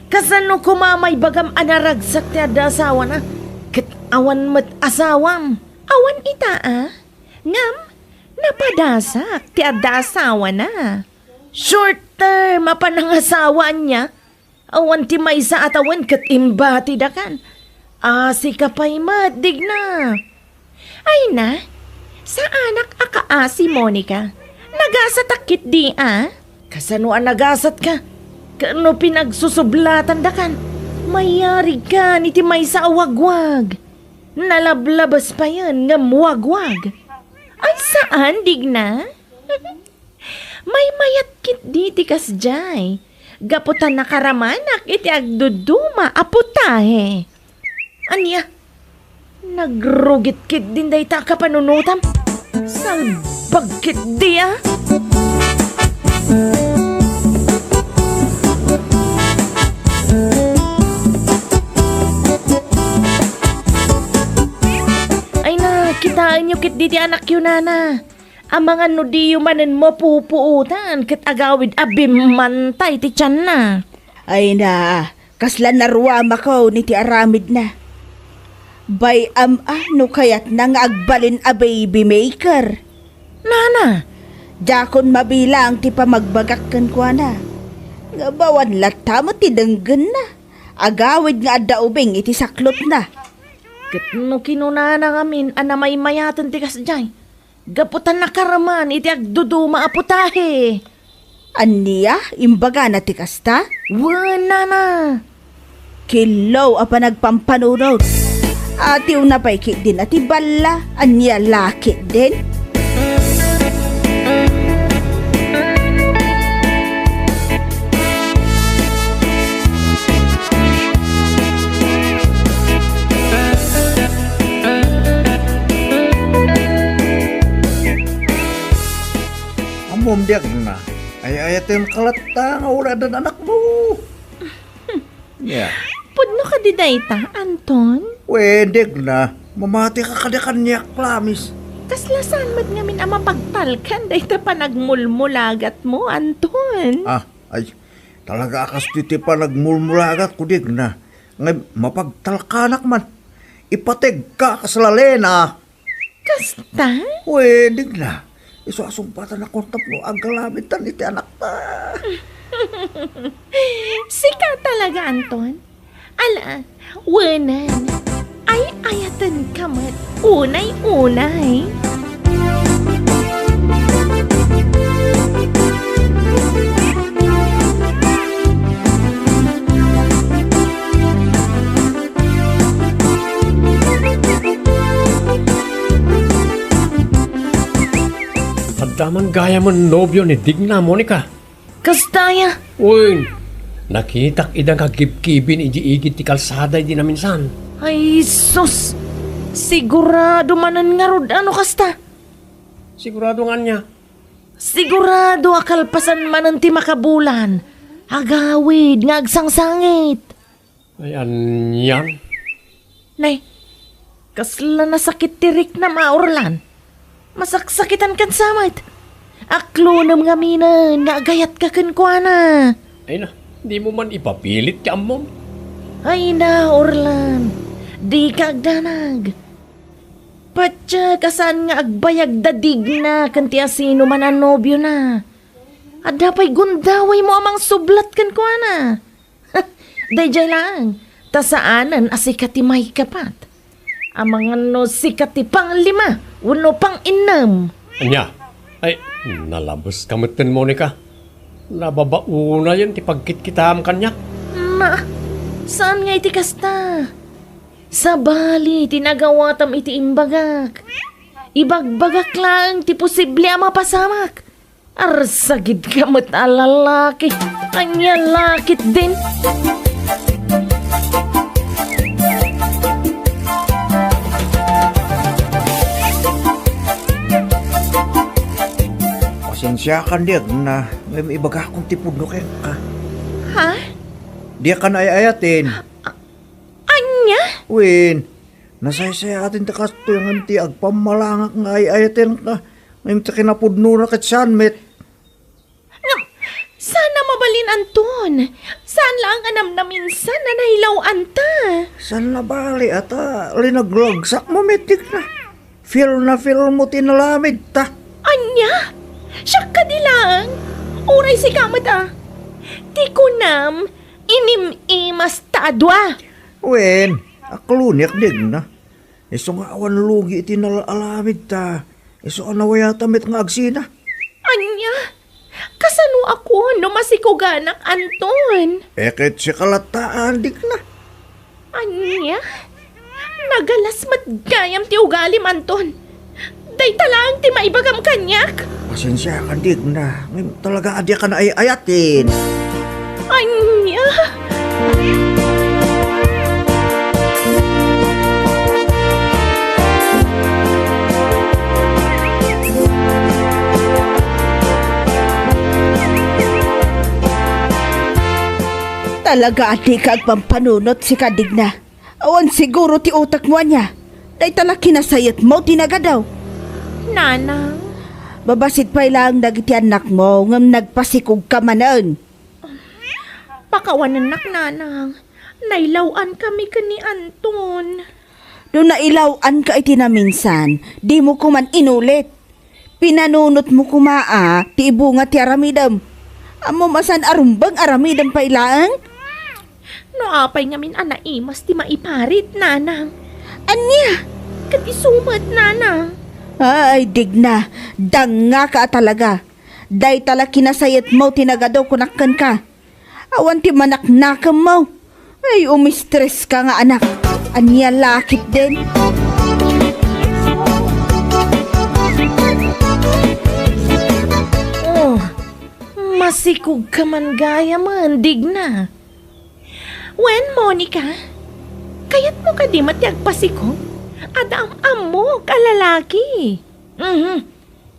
Kasano koma maibagam a naragsak ti adda asawana? Ket awan met asawam. Awan ita a? Ngem, napadasak ti adda asawana. Short term a panangasawa ania? Awan ti maysa a tawen ket imbatidakan. Asika pay met, Digna. Ay na, saanak a kaasi, Monica. Nagasatak ketdi a? Kasano a nagasatka? Ket no pinagsusublatandakan, mayarigkan iti maysa a wagwag. Nalablabes payen ngem wagwag. Ay saan, Digna? Maymayat ketdi ti kasdiay. Gapu ta nakaramanak iti agduduma a putahe. Ania? Nagrugit ketdin dayta a kapanunotam? Salbag ketdi a? Ay na, kitaenyo ketdi ti anakyo, nana. Amangan no diyo manen mapupuotan ket agawid a bimmantay ti tianna. Ay na, kasla naruamako iti aramidna. Bay-am a no kayatna nga agbalin a baby maker. Nana! Diakon mabilang ti pamagbagak kenkuana. Nga bawan latta met ti denggenna. Agawid nga adda ubing iti saklotna. Ket no kinunana ngamin a namaymayaten ti kasdiay, gapu ta nakaraman iti agduduma a putahe. Ania? Imbagana ti kasta? Wen, nana. Killo a panagpampanunot. Atiwna pay ketdin a ti balla. Ania la ketdin? Ammom diak na, ay-ayatenka latta nga uray addan anakmo. Ya. Pudno kadi dayta, Anton? Wen, Digna, mamatika kadi kaniak, Klamis. Kasla saan met ngamin a mapagtalkan dayta panagmulmulagatmo, Anton? Ah, ay, talaga a kastoy ti panagmulmulagatko, Digna. Ngem mapagtalkanak man. Ipategka kasla Lena. Kasta? Wen, Digna. Isu a sungpatan a tapno aggalamiten iti anakta. Sika talaga, Anton. Ala, wenen. Ay-ayatenka met unay-unay. Adda man gayamen nobio ni Digna, Monica. Kasta aya? Wen, nakitak ida nga gibgibin idiay igid ti kalsada idi naminsan. Ay, sus! Sigurado manen ngarud a no kasta. Sigurado nga ania? Sigurado a kalpasan manen ti makabulan. Agawid nga agsangsangit. Ay, anian? Nay, kasla nasakit ti riknam a, Orlan. Masaksakitan kan samet. Aklonem ngaminen nga agayatka kenkuana. Ay na, dimo man ipapilit ti ammom. Ay na, Orlan. Dika agdanag. Patiek a saan nga agbayag da Digna ken ti asinoman a nobiona. Adda pay gundawaymo a mangsublat kenkuana. Daydiay laeng, ta saanen a sika ti maikapat. Amangan no sika ti panglima wenno panginnem. Ania? Ay, nalabeska metten, Monica. Nababaonayen ti pagkitkitam kaniak. Na, saan nga iti kasta? Sabali ti nagawatam iti imbagak. Ibagbagak laeng ti posible a mapasamak. Arsagidka met a lalaki. Ania la ketdin? Pasensiakan, Digna, ngem ibagakon ti pudno kenka. Ha? Diak ay-ayaten. Ania? Wen, nasaysayaten ta kastoy ngem ti agpammalangak nga ay-ayatenka, ngem ti kinapudnona ket saan met. Ngem, saan a mabalin, Anton. Saan laeng a namnaminsan a nailaw-anta. Saan a bali a ta linaglagsak mo met, Digna. Feel na feel mo ti nalamid ta. Ania? Siak kadi laeng? Uray sika met a. Ti kunam, inim-imas ta a dua. Wen, akloniak, Digna. Isu nga awan lugi iti nalalamid ta. Isu a nawayata met nga agsina. Ania? Kasano a kuan no masikuganak, Anton? E ket sika latta, Digna. Ania? Nagalas met gayam ti ugalim, Anton. Dayta laeng ti maibagam kaniak. Pasensiakan, Digna. Ngem talaga a diak ay-ayaten. Ania? Talaga a dika agpampanunot, sika, Digna. Awan siguro ti utekmo ania. Dayta la kinasayetmo ti nagadu. Nanang. Babasit pay laeng dagiti annakmo ngem nagpasikogka manen. Pakawanennak, Nanang. Nailaw-ankami ken ni Anton. No nailaw-anka iti naminsan, dimo koman inulit. Pinanunotmo koma a ti ibunga ti aramidem. Ammom a saan a rumbeng aramidem pay laeng? No apay ngamin a naimas ti maiparit, Nanang? Ania? Ket isu met, Nanang. Ay, Digna, dangngaka a talaga. Dayta la kinasayetmo ti nagadu kunak kenka. Awan ti manaknakemmo. Ay, umistreska nga anak. Ania la ketdin? Oh, masikogka man gayamen, Digna. Wen, Monica, kayatmo kadi met ti agpasikog? Adda am-ammok a lalaki. Mhm.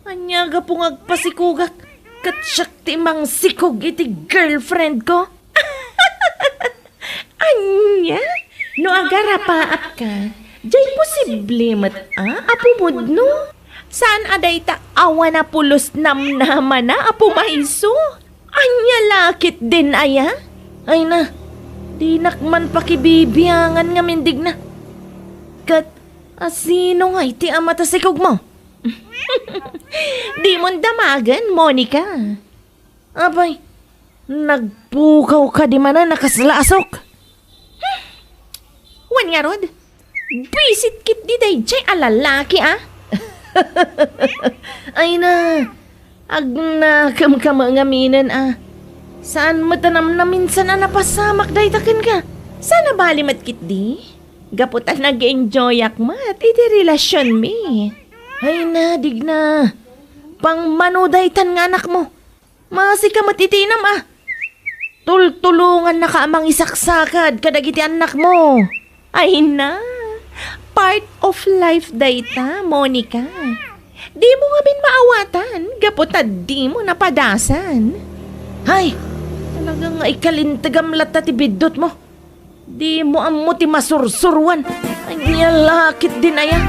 Ania gapu nga agpasikogak ket siak ti mangsikog iti girlfriend ko? Ania? No agarapaatka, diay posible met a, a pumudno? Saan a dayta awan a pulos namnamana a pumayso? Ania la ketdin aya? Ay na, dinak man pakibibiangan ngamin, Digna. Ket asino ngay ti ama ta sikogmo? Dimon damagen, Monica. Apay, nagpukaw kadi manen a kasla a sok? Hmm. Wen ngarud, buisit ketdi daydiay a lalaki, a? Ay na, agnakemka met ngaminen, a. Saan met a namnaminsan a napasamak dayta kenka. Saan a bali met ketdi? Gapu ta nag-enjoyak met iti relasionmi. Ay na, Digna. Pangmano daytan nga anakmo. Masika met iti inam, a. Tultulongannaka a mangisaksakad kadagiti annakmo. Ay na, part of life dayta, Monica. Dimo ngamin maawatan gapu ta dimo napadasan. Hay, talaga nga ikalintegam latta ti biddutmo. Dimo ammo ti masursuruan. Ania la ketdin aya?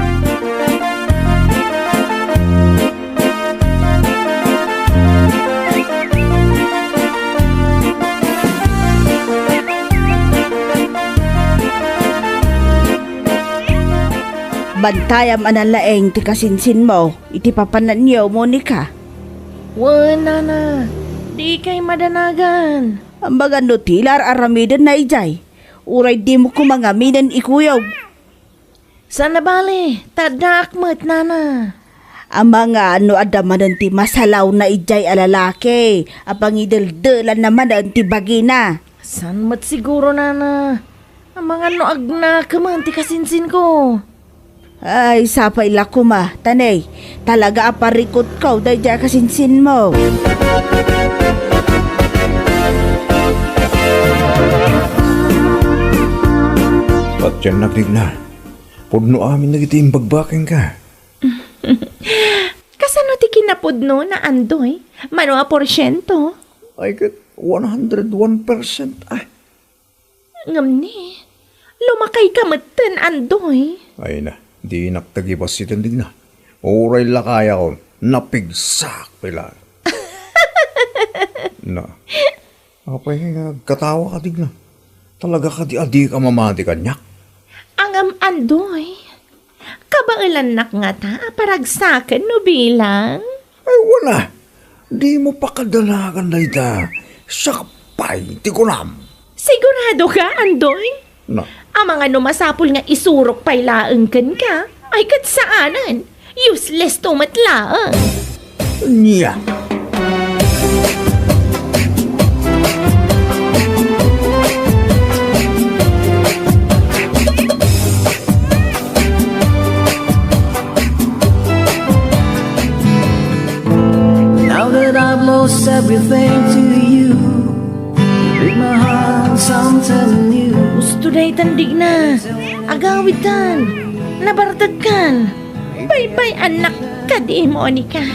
Bantayam a nalaing ti kasinsinmo iti papananyo, Monica. Wen, nana, dikay madanagan. Amangan no ti la ar-aramidenna idiay. Uray dimo koma ngaminen ikuyog. Saan a bale, ta addaak met, nana. Amangan no adda manen ti masalawna idiay a lalaki a pangideldelanna manen ti bagina. Saan met siguro, nana. Amangan no agnakemen ti kasinsinko. Ay, sapay la koma, ta ne, talaga a parikutko daydiay a kasinsinmo. Patiennak, Digna. Pudno amin dagiti imbagbaga kenka. Kasano ti kinapudnona, Andoy? Mano a porsiento? Ay, ket one hundred one percent, ah. Ngem ni, lumakayka metten, Andoy. Ay na, dinak tagibassiten, Digna. Uray lakayakon, napigsak pay laeng. Na, apay nga agkatawaka, Digna? Talaga kadi a dika mamati kaniak? Ngem, Andoy, kabaelannak ngata a paragsaken no bilang? Ay, wala. Dimo pakadanagan dayta. Siak pay ti kunam. Sigurado ka, Andoy? Na. Amangan no masapul nga isurok pay laeng kenka, ay ket saanen. Useless to met laeng. Nia. Now that I've lost everything to you, break my heart something new. Usto daytan, Digna. Agawidtan. Nabartekkan. Baybay-annak kadi, Monica.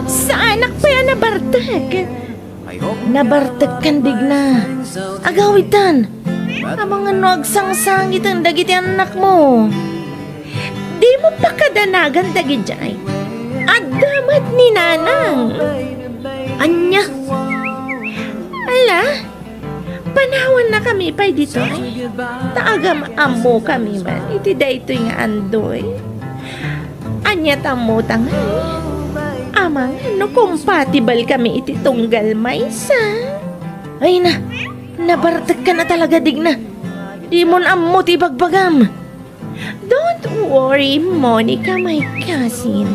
Saanak pay a nabartek. Nabartekkan, Digna. Agawidtan. Amangan no agsangsangiten dagiti annakmo. Dimo pakadanagan dagidiay. Adda met ni Nanang. Ania? Ala, panawannakami pay ditoy. Ta agam-ammokami man iti daytoy nga Andoy. Ania ti ammota ngay? Amangan no compatible kami iti tunggal maysa. Ay na, nabartekkan a talaga, Digna. Dimon ammo ti ibagbagam. Don't worry, Monica, my cousin.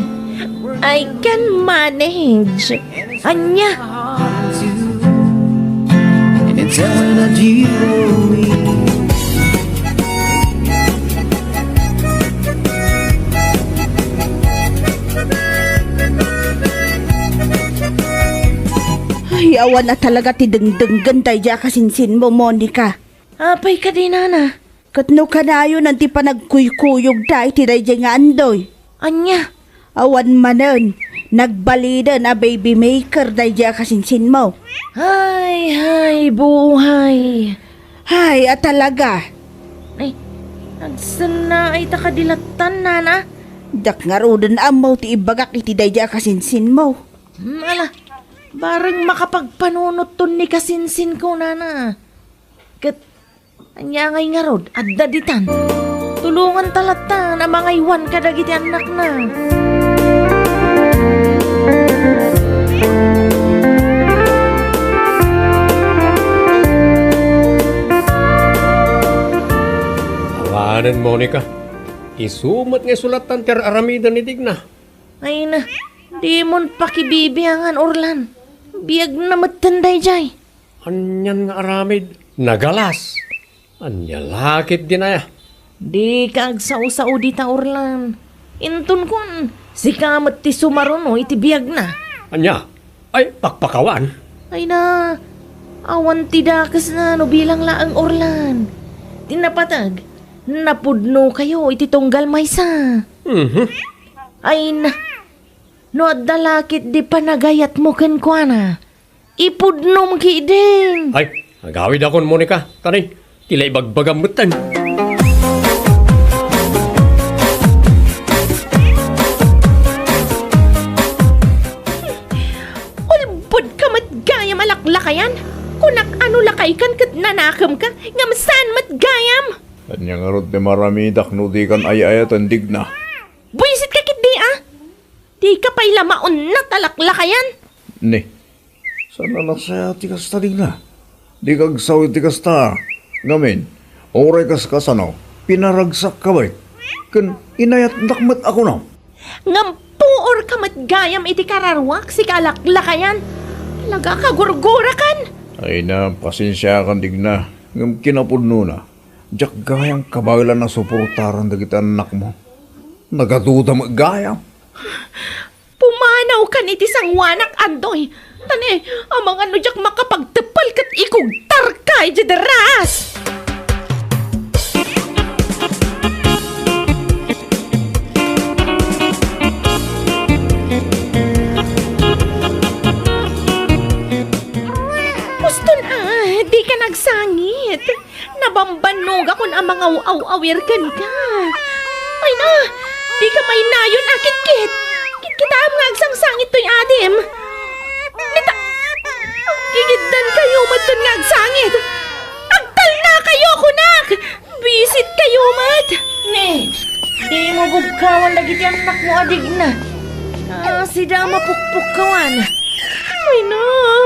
I can manage. Ania? And tell her that you owe me. Ay, awan a talaga ti dengdenggen daydiay a kasinsinmo, Monica. Apay kadi, Nana? Ket no kanayonan ti panagkuykuyogda iti daydiay nga Andoy? Ania? Awan manen, nagbalinen a baby maker daydiay a kasinsinmo. Hay, hay, buhay. Hay, a talaga. Ay, agsennaay ta kadi lattan, Nana? Diak ngaruden ammo ti ibagak iti daydiay a kasinsinmo. Hmm, ala, bareng makapagpanunotton ni kasinsinko, Nana. Ket ania ngay ngarud, adda ditan. Tulonganta lattan a mangaywan kadagiti annakna. Awanen, Monica. Isu met nga isu lattan ti ar-aramiden ni Digna. Ay na, dimon pakibibiangan, Orlan. Biagna metten daydiay. Anian nga aramid? Nagalas. Ania la ketdin aya? Dika agsao-sao dita, Orlan. Inton kuan, sika met ti sumaruno iti biagna. Ania? Ay, pakpakawan? Ay na, awan ti dakesna no bilang laeng, Orlan. Ti napateg, napudnokayo iti tunggal maysa. Mhm. Ay na, no adda la ketdi panagayatmo kenkuana, ipudnom ketdin. Ay, agawidakon, Monica. Tani, ti la ibagbagam metten. Ulbodka met gayam a laklakayan. Kunak a no lakaykan ket nanakemka, ngem saan met gayam. Ania ngarud ti maramidak no dikan ay-ayaten, Digna? Buisitka ketdi, a? Dika pay la maunnat a laklakayan. Ni, saan a nasayaat ti kasta, Digna? Dika agsao iti kasta. Ngamin, uray kaskasano, pinaragsakka met. Ken inayatnak met a kunam. Ngem puorka met gayam iti kararuak, sika a laklakayan. Talaga a kagurgurakan. Ay na, pasensiakan, Digna. Ngem kinapudnona, diak gayam kabaelan a suportaran dagiti annakmo. Nagaduda met gayam. Pumanawkan iti sangoanak, Andoy. Ta ne, amangan no diak makapagteppel ket ikugtarka idiay daras. Uston a, dika nagsangit. Nabambannogakon a mangaw-aw-awir kenka. Ay na, dika mainayon a kitkit. Kitkitaem nga agsangsangit toy adim. Nita, aggigiddankayo metten nga agsangit. Agtalnakayo, kunak! Buisitkayo met! Ne, dimo bugkawan dagiti annakmo a digna. Ah, sida a mapukpukkawan. Ay na,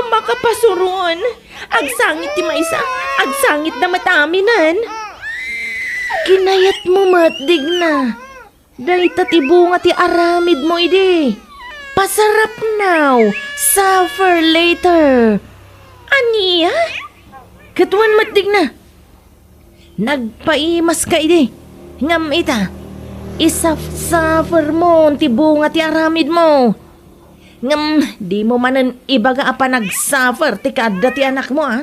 makapasuron. Agsangit ti maysa, agsangitda met aminen. Kinayatmo met, digna. Dayta ti bunga ti aramidmo idi. Pasarap now, suffer later. Ania? Ket wen met, digna. Nagpaimaska idi. Ngem ita, isaf-suffermon ti bunga ti aramidmo. Ngem dimo manen ibaga a panagsuffer ti kaadda ti anakmo, a?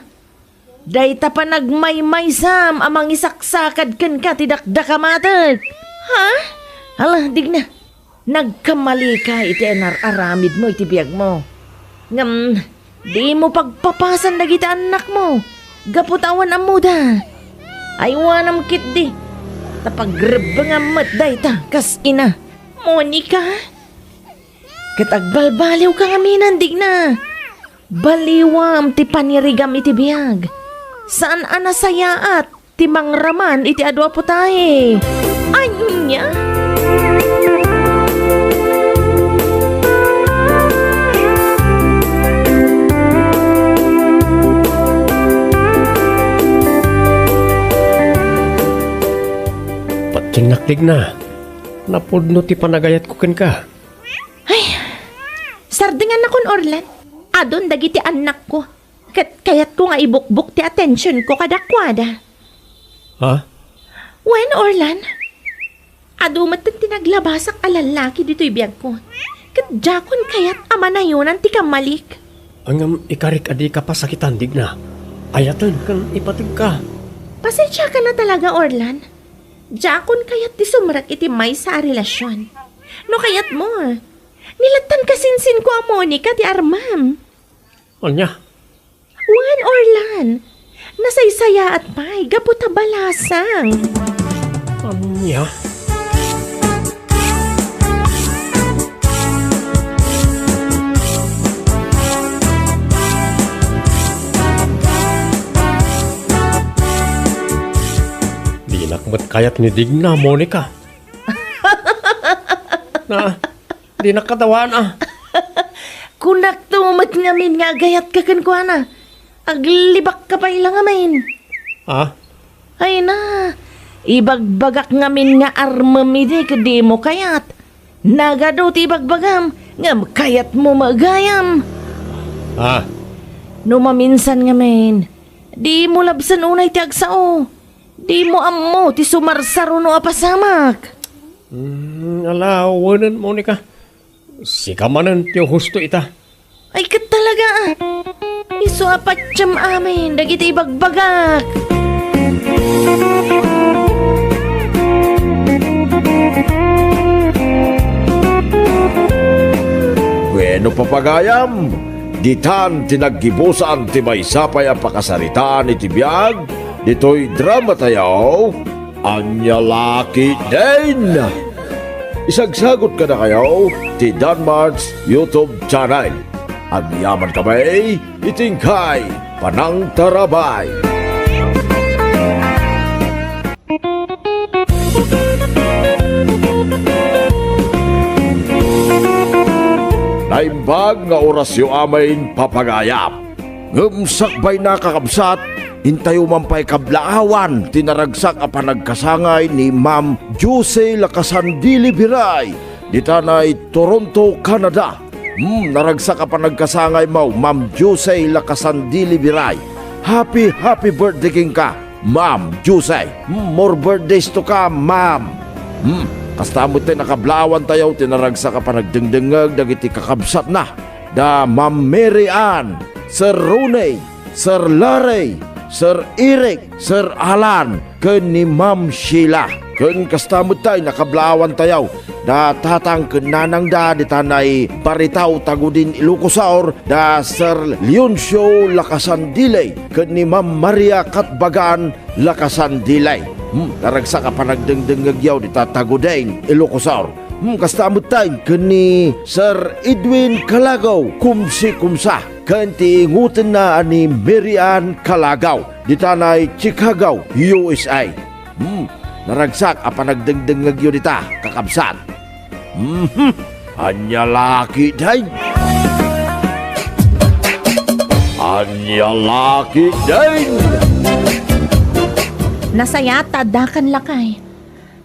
Dayta panagmaymaysam a mangisaksakad kenka ti dakdakamatek. Ha? Ala, digna. Nagkamalika iti inar-aramidmo iti biagmo. Ngem dimo pagpapasan dagiti annakmo gapu ta awan ammoda. Aywanam ketdi, ta pagrebbengam met dayta kas ina. Monica? Ket agbalbaliwka ngaminen, digna. Baliwam ti panirigam iti biag. Saan a nasayaat ti mangraman iti adu a putahe. Ania? Patiennak, digna. Napudno ti panagayatko kenka. Ay, sardengannakon, Orlan. Adun dagiti annakko. Ket kayatko nga ibukbok ti atensionko kadakuada. Ha? Wen, Orlan. Adu met ti naglabasak a lallaki ditoy biagko. Ket diakon kayat a manayonan ti kammalik. Ngem ikarik a dika pasakitan, digna. Ayaten ken ipategka. Pasensiakan a talaga, Orlan. Diakon kayat ti sumrek iti maysa a relasion. No kayatmo, nilattan kasinsinko a Monica ti armem. Ania? Wen, Orlan. Nasaysayaat pay gapu ta balasang. Ania? Dinak met kayat ni Digna, Monica. Na, dinak katawaen, a. Kunakto met ngamin nga agayatka kenkuana. Aglibakka pay la ngamin. Ha? Ay na, ibagbagak ngamin nga armem idi ket dimo kayat. Nagadu ti ibagbagam, ngem kayatmo met gayam. Ha? No maminsan ngamin, dimo labsen unay ti agsao. Dimo ammo ti sumarsaruno a pasamak. Hmm, ala, wenen, Monica. Sika manen ti husto ita. Ay, ket talaga, a. Isu a patiem amin dagiti ibagbagak. Bueno, papagayam, ditan ti naggibusan ti maysa pay a pakasaritaan iti biag ditoy dramatayo, Ania La Ketdin. Isagsagot kadakayo ti Danmart's YouTube channel. Agyamankami iti inkay panangtarabay. Naimbag nga orasyo amin, papagayam. Ngem sakbayna, kakabsat, intayo man pay kablaawan ti naragsak a panagkasangay ni Ma'am Jose Lacasandili Biray, ditanay Toronto, Canada. Hmm, naragsak a panagkasangay mo, Ma'am Jose Lacasandili Biray. Happy, happy birthday kenka, Ma'am Jose. Hmm, more birthdays to come, Ma'am. Hmm. Kasta met ti nakablaawantayo ti naragsak a panagdengdengngeg dagiti kakabsatna, da Ma'am Mary Ann, Sir Ronnie, Sir Larry, Sir Eric, Sir Alan, ken ni Ma'am Sheila. Ken kasta met ti nakablaawantayo, da tatang ken nanangda ditanay Baritaw, Tagudin, Ilocos Sur, da Sir Leoncio Lacasandile, ken ni Ma'am Maria Katbagan Lacasandile. Hmm, naragsak a panagdengdengngegyo dita Tagudin, Ilocos Sur. Hmm, kasta met ken ni Sir Edwin Calagaw, kumsi kumsa, ken ti ingutenna a ni Mary Ann Calagaw, ditanay Chicago, U S A. Hmm, naragsak a panagdengdengngegyo dita, kakabsat. Mhm. Ania la ketdin? Ania la ketdin? Nasayaat ta addakan, lakay.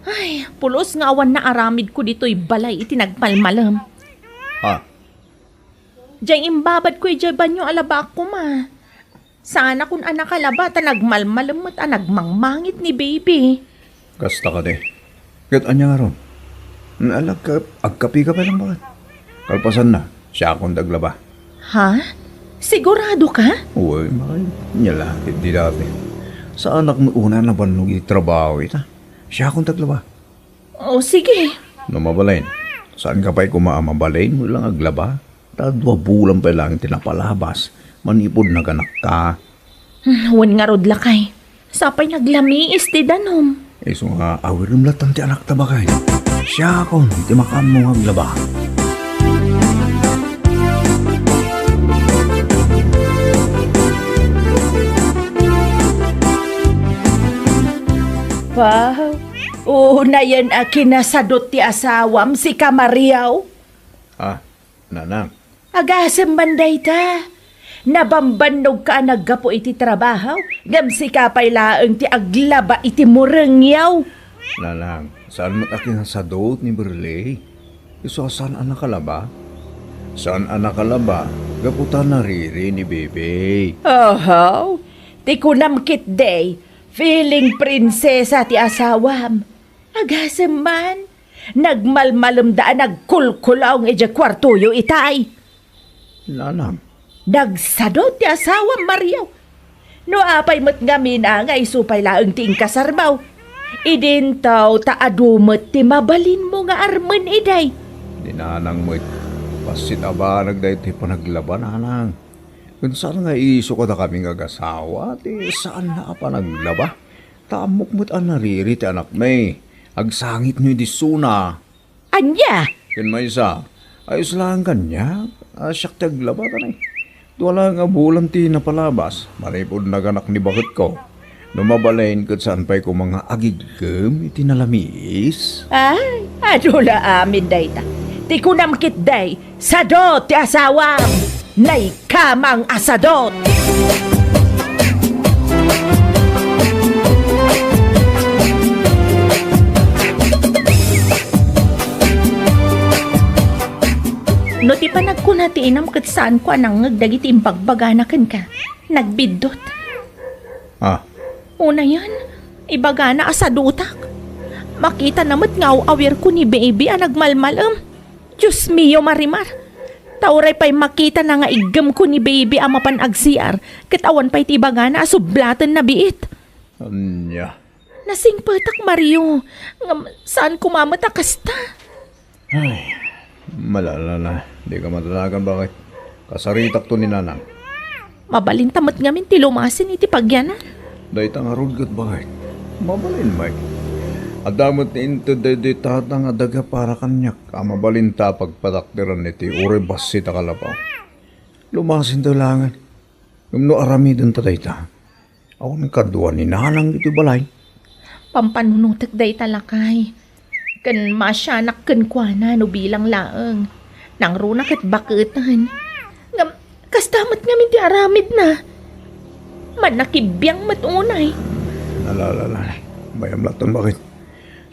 Ay, pulos nga awan naaramidko ditoy balay iti nagmalmalem. Ha? Diay imbabadko idiay banio a labaak koma. Saanakon a nakalaba ta nagmalmalem met a nagmangmangit ni baby. Kasta kadi. Ket ania ngarud? Nalagkap, agkapika pay lang baket. Kalpasanna, siakon ti aglaba. Ha? Sigurado ka? Uy, bakit? Ania la ketdi dati. Saanak met unay a nabannog iti trabaho ita. Siakon ti aglaba. O, sige. No mabalin, saanka pay koma a mabalin mo lang aglaba? Ta dua bulan pay lang ti napalabas, manipud naganakka. Hmm, wen ngarud, lakay. Sapay naglamiis ti danum. Isu nga, awirem latta ti anakta, baket. Siakon ti makaammo nga aglaba. Wow! Unayen a kinasadot ti asawam, sika, Mario. Ah, nanang. Agasem man dayta. Nabambannogka a naggapu iti trabaho, ngem sika pay laeng ti aglaba iti murengyo. Nanang, saan met a kinasadot ni Burley? Isu a saan a nakalaba? Saan a nakalaba gapu ta nariri ni Bebe. Oho, ti kunam ketdi, feeling prinsesa ti asawam. Agasem man, nagmalmalemda a nagkulkulaong idiay kuartoyo itay. Nanang. Nagsadot ti asawam, Mario. No apay met ngamin a nga isu pay laeng ti inkasarmo. Idinto ta adu met ti mabalinmo nga armen idi. Ni nanang met, bassit a banag daytoy panaglaba, nanang. Ken saan nga isu kadakami nga agasawa ti saanna a panaglaba? Ta ammok met a nariri ti anakmi. Agsangitno idi isuna. Ania? Ken maysa, ayos laeng kaniak a siak ti aglaba, ta nay, dua laeng a bulan ti napalabas, manipud naganak ni baketko. No mabalin ket saan pay koma nga agidgem iti nalamiis. Ay, adu la amin dayta. Ti kunam ketdi, sadot ti asawam. Nay, kamang a sadot. No ti panagkuna ti inam ket saanko a nangngeg dagiti imbagbagana kenka, nagbiddut. Ah. Unayen, ibagana a sadotak. Makitana met nga aw-awirko ni Baby a nagmalmalem. Dios mio, Marimar! Ta uray pay makitana nga iggemko ni Baby a mapan agsiar, ket awan pay ti ibagana a sublatenna biit. Ania? Nasingpetak, Mario. Ngem saan koma met a kasta. Ay, malalala. Dika madanagan, baket. Kasaritakto ni Nanang. Mabalinta met ngamin ti lumasin iti pagyanan. Dayta ngarud ket baket. Mabalin, Mike. Adda met ni inted daytoy tatang a daga para kaniak a mabalinta a pagpatakderan iti uray bassit a kalabaw. Lumasinto laengen. Ngem no aramidenta dayta, awan kadua ni Nanang iti balay. Pampanunotek dayta, lakay. Ken maasianak kenkuana no bilang laeng. Nangruna ket baketen. Ngem, kasta met ngamin ti aramidna. Mannakibiang met unay. Ala, ala, ala. Bayam laton, baket.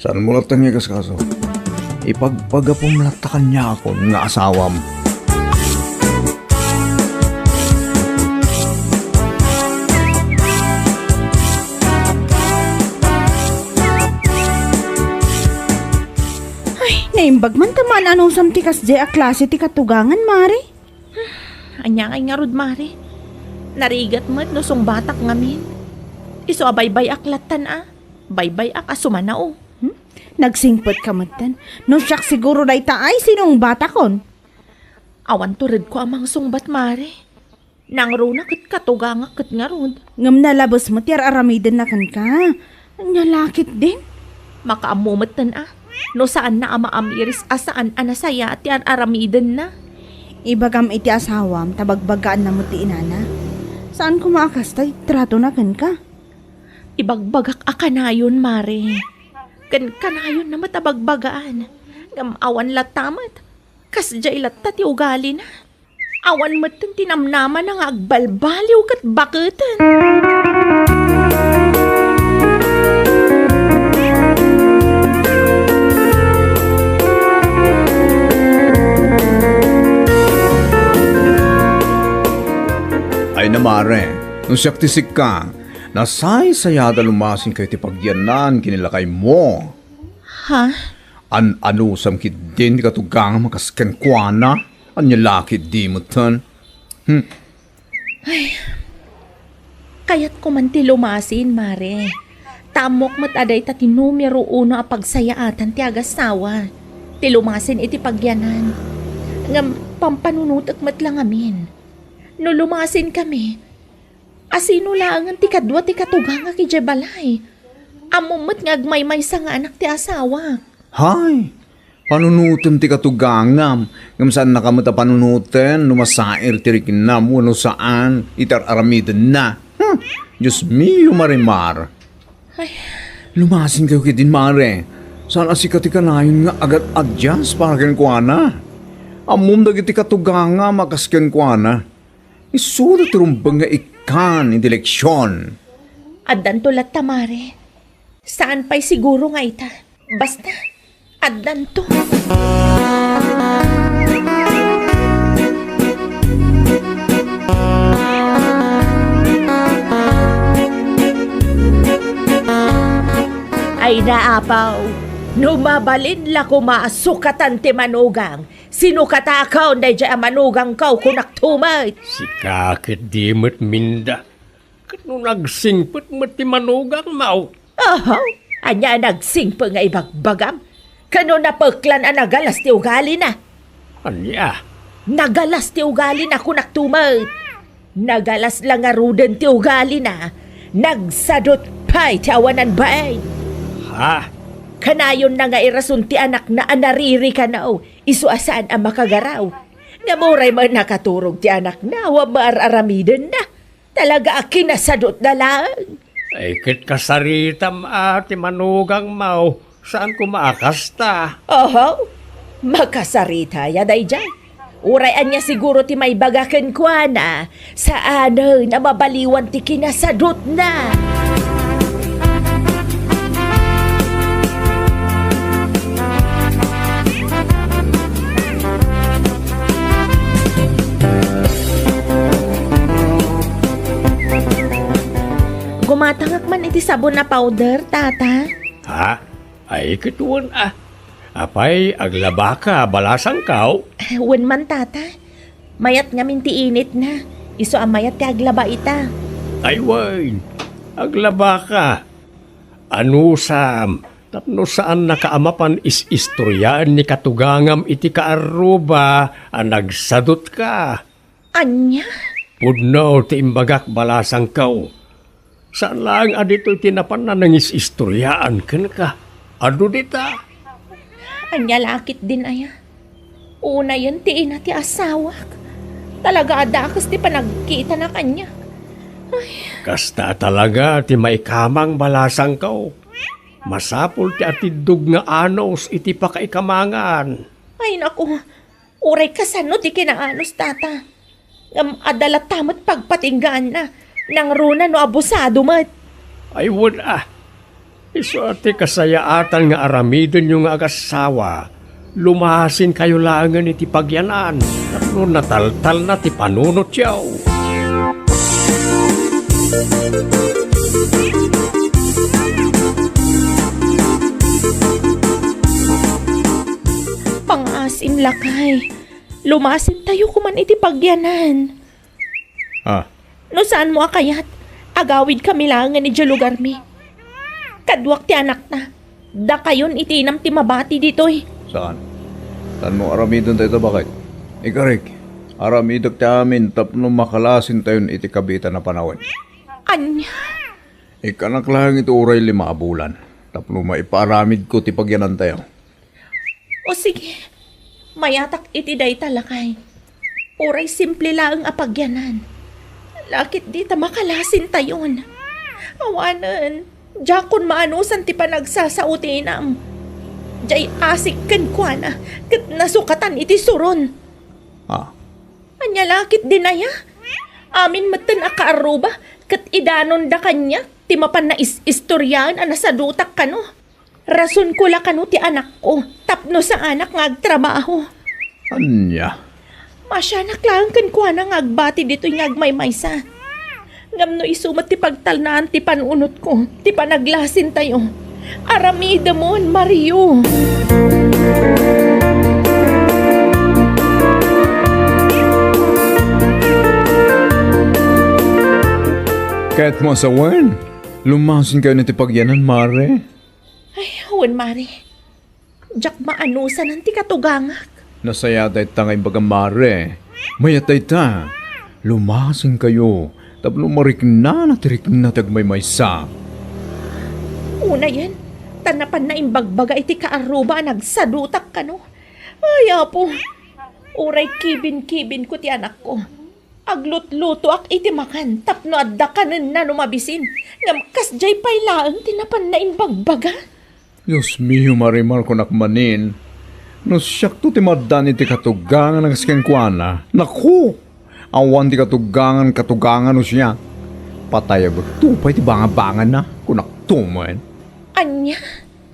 Saanmo latta nga ikaskaso? Ipagpagapum latta kaniakon nga asawam. Naimbag man ta maan-anusam ti kasdiay a klase ti katugangan, Mare. Ania ngay ngarud, Mare? Narigat met no sungbatak ngamin. Isu a baybay-ak lattan a. Baybay-ak a sumanao. Hmm? Nagsingpet ka metten. No siak siguro dayta ay sinungbatakon. Awan turedko a mangsungbat, Mare. Nangruna ket katugangak ket ngarud. Ngem nalabes met ti ar-aramidenna kenka. Ania la ketdin? Makaammo metten a, no saanna a maamiris a saan a nasayaat ti ar-aramidenna. Ibagam iti asawam ta bagbagaanna met ti inana. Saan koma a kasta ti tratona kenka? Ibagbagak a kanayon, Mare. Ken kanayonna met a bagbagaan. Ngem awan latta met. Kasdiay latta ti ugalina. Awan metten ti namnamana nga agbalbaliw ket baketen. Ay na, Mare, no siak ti sika, nasaysayat a lumasinkayo ti pagyanan ken ni lakaymo. Ha? An-anusam ketdin ti katugangam a kas kenkuana? Ania la ketdi metten? Hmm. Ay, kayatko man ti lumasin, Mare. Ta ammok met a dayta ti numero uno a pagsayaatan ti agasawa, ti lumasin iti pagyanan. Ngem pampanunotek met la ngamin. No lumasinkami, asino laengen ti kadua ti katugangak idiay balay? Ammom met nga agmaymaysa nga anak ti asawak. Hay, panunotem ti katugangam, ngem saannaka met a panunoten no masair ti riknam wenno saan iti ar-aramidenna. Hmm, Dios mio, Marimar. Ay. Lumasinkayo ketdin, Mare. Saan a sika ti kanayon nga agad-adyas para kenkuana. Ammom dagiti katugangam a kas kenkuana. Isuda ti rumbeng nga ikkan iti leksion. Addanto latta, Mare. Saan pay siguro nga ita. Basta, addanto. Ay na, apaw, no mabalin la koma a sukatan ti manugang, sino katakon daydiay a manugangko, kunak tumet? Sika ket di met minda. Ket no nagsingpet met ti manugangmo? Oho, ania a nagsingpet nga ibagbagam? Ken no napeklan a nagalas ti ugalina? Ania? Nagalas ti ugalina, kunak tumet. Nagalas la ngaruden ti ugalina. Nagsadut pay ti awanan bain. Ha? Kanayonna nga irason ti anakna a naririkano, isu a saan a makagaraw. Ngem uray met nakaturog ti anakna, awan met ar-aramidenna. Talaga a kinasadutna laeng. Ay, ket kasaritam a ti manugangmo, saan koma a kasta? Oho, makasarita ya daydiay. Uray ania siguro ti maibaga kenkuana, saanen a mabaliwan ti kinasadutna. Gumatangak man iti sabon a powder, Tata. Ha? Ay, ket wen a. Apay, aglabaka, balasangko? Eh, wen man, Tata. Mayat ngamin ti initna. Isu a mayat ti aglaba ita. Ay, wen. Aglabaka. Anusam, tapno saannaka a mapan is-istoriaan ni katugangam iti kaarruba a nagsadutka. Ania? Pudno ti imbagak, balasangko. Saan laeng a ditoy ti napanna nangis-istoriaan kenka. Adu dita. Ania la ketdin aya? Unayen ti ina ti asawak. Talaga a dakes ti panagkitana kaniak. Ay. Kasta talaga ti maikamang, balasangko. Masapul ti atiddog nga anus iti pakaikamangan. Ay, naku. Uray kasano ti kinaanus, Tata. Ngem adda latta met pagpatinggaanna. Nangruna no abusado met. Ay, wen a. Isu a ti kasayaatan nga aramidenyo nga agassawa. Lumasinkayo laengen iti pagyanan tapno nataltalna ti panunotyo. Lakay, lumasintayo koman iti pagyanan. Ah. No saanmo a kayat, agawidkami laengen idiay lugarmi. Kaduak ti anakta. Dakayon iti inam ti mabati ditoy. Saan? Saanmo aramiden dayta, baket? Ikarik, aramidek ti amin tapno makalasintayon iti kabiitan a panawen. Ania? Ikkanak laeng iti uray lima a bulan tapno maipaaramidko ti pagyanantayo. O sige, mayatak iti dayta, lakay. Uray simple laeng a pagyanan. La ketdi ta makalasintayon. Awanen, diakon maanusan ti panagsasao ti inam. Diay asik kenkuana ket nasukatan iti suron. Ah. Ania la ketdin aya? Amin metten a kaarruba ket idanonda kaniak ti mapan nais-istoriaen a nasadutak kano. Rasonko la kano ti anakko tapno saanak nga agtrabaho. Ania? Masianak laeng kenkuana nga agbati ditoy nga agmaymaysa. Ngem no isu met ti pagtalnaan ti panunotko, ti panaglasintayo, aramidemon, Mario. Ket mo sawen, lumasinkayon iti pagyanan, Mare. Ay, wen, Mare. Diak maanusanen ti katugangak. Nasayaat dayta nga imbagam, Mare. Mayat dayta. Lumasinkayo tapno mariknana ti rikna ti agmaymaysa. Unayen, ta napan naimbagbaga iti kaarruba a nagsadutak kano. Ay, Apo, uray kibinkibinko ti anakko. Aglutlutoak iti makan tapno adda kanenna no mabisin, ngem kasdiay pay laeng ti napan naimbagbaga. Dios mio, Marimar, kunak manin, no siakto ti maaddan iti katugangan a kas kenkuana, naku, awan ti katugangan, katugangan no siak. Patayabekto pay ti bangabanganna, kunakto met. Ania?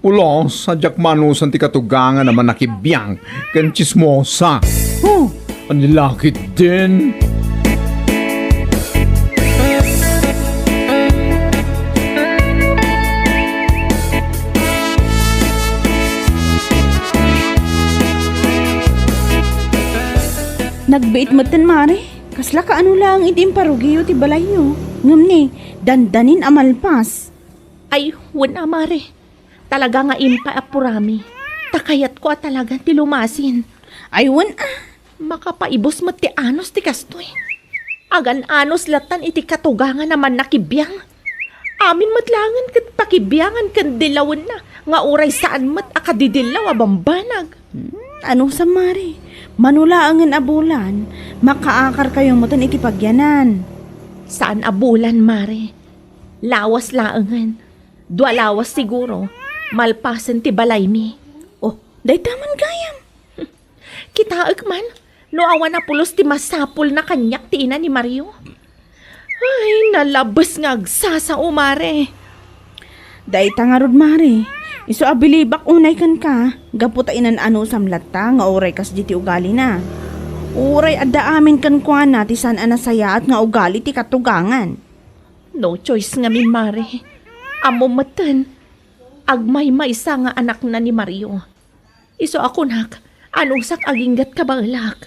Pulos, a diak maanusan ti katugangan a mannakibiang ken tsismosa. Huh! Ania la ketdin? Nagbiit metten, Mare. Kasla kaano laeng iti imparugiyo ti balayyo. Ngem ni, dandanin a malpas. Ay, wen a, Mare. Talaga nga impay a purami. Ta kayatko a talaga ti lumasin. Ay, wen a. Makapaibus met ti anus ti kastoy. Agan-anus lattan iti katugangan a mannakibiang. Amin met laengen ket pakibiangan ken dillawenna nga uray saan met a kadidillaw a bambanag. Hmm, anusam, Mare? Mano laengen a bulan, makaakarkayo metten iti pagyanan. Saan a bulan, Mare. Lawas laengen. Dua lawas siguro, malpasen ti balaymi. Oh, dayta man gayam. Kitaek man, no awan a pulos ti masapulna kaniak ti ina ni Mario. Ay, nalabes nga agsasao, Mare. Dayta ngarud, Mare. Isu a bilibak unay kenka, gapu ta inan-anusam latta nga uray kasdi ti ugalina. Uray adda amin kenkuana ti saan a nasayaat nga ugali ti katugangan. No choice ngamin, Mare. Ammom metten, agmaymaysa nga anakna ni Mario. Isu a kunak, anusak aginggat kabaelak.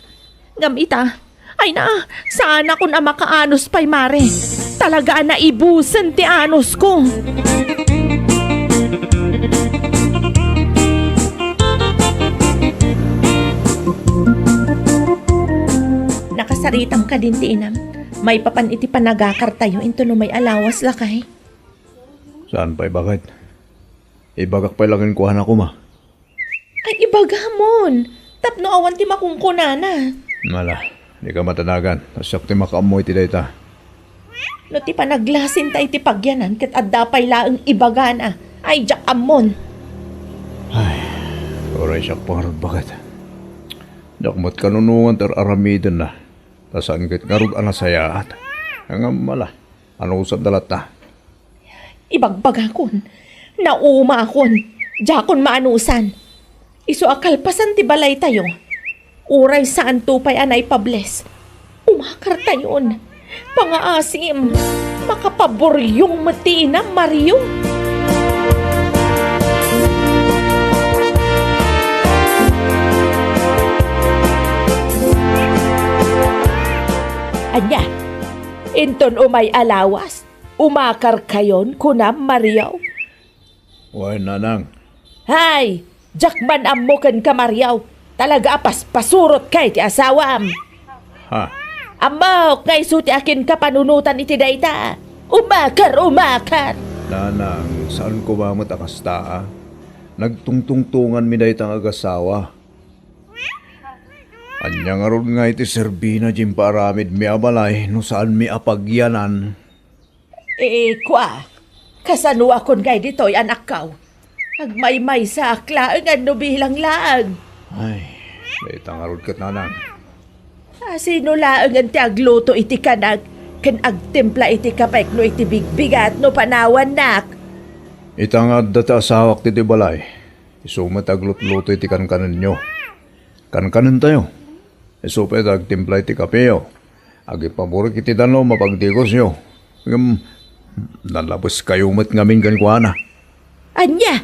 Ngem ita, ay na, saanakon a makaanus pay, Mare. Talaga a naibusen ti anusko. Nakasaritam kadin ti inam, maipapan iti panagakartayo inton umay a lawas, lakay. Saan pay, baket? Ibagak pay la kenkuana koma. Ay, ibagamon. Tapno awan ti makunkunana. Ala, dika matanagan. Ta siak ti makaammo iti dayta. No ti panaglasinta iti pagyanan ket adda pay laeng ibagana. Ay, diak ammon. Ay, uray siak pay ngarud, baket. Diak met kanunongan ti ar-aramidenna. Ta saan ket ngarud a nasayaat. Ngem ala, anusanda latta. Ibagbagakon, naumaakon, diakon maanusan. Isu a kalpasan ti balaytayo, uray saanto pay a naipables, umakartayon. Pangaasim, makapaburyong met ti inam, Mario. Ania? Inton umay a lawas, umakarkayon, kunam, Mario? Wen, nanang. Hay! Diak man ammo kenka, Mario. Talaga a paspasurotka iti asawam. Ha? Ammok nga isu ti akinka panunotan iti dayta. Umakar, umakar! Nanang, saan koma met a kasta, a? Nagtungtungtonganmi dayta nga agasawa. Ania ngarud nga iti serbina diay impaaramidmi a balay no saanmi a pagyanan? Eh, kua, kasanoakon ngay ditoy, anakko? Agmaymaysaak laengen no bilang laeng. Ay, dayta ngarud ket, nanang. A, sino laengen ti agluto iti kanak ken agtimpla iti kapek no iti bigbigat no panawannak? Ita nga adda ti asawak ditoy balay. Isu met aglutluto iti kankanenyo. Kankanentayo. Isu pay ti agtimpla iti kapeyo. Agipaburik iti danum a pagdigosyo. Ngem, nalabeskayo met ngamin kenkuana. Ania?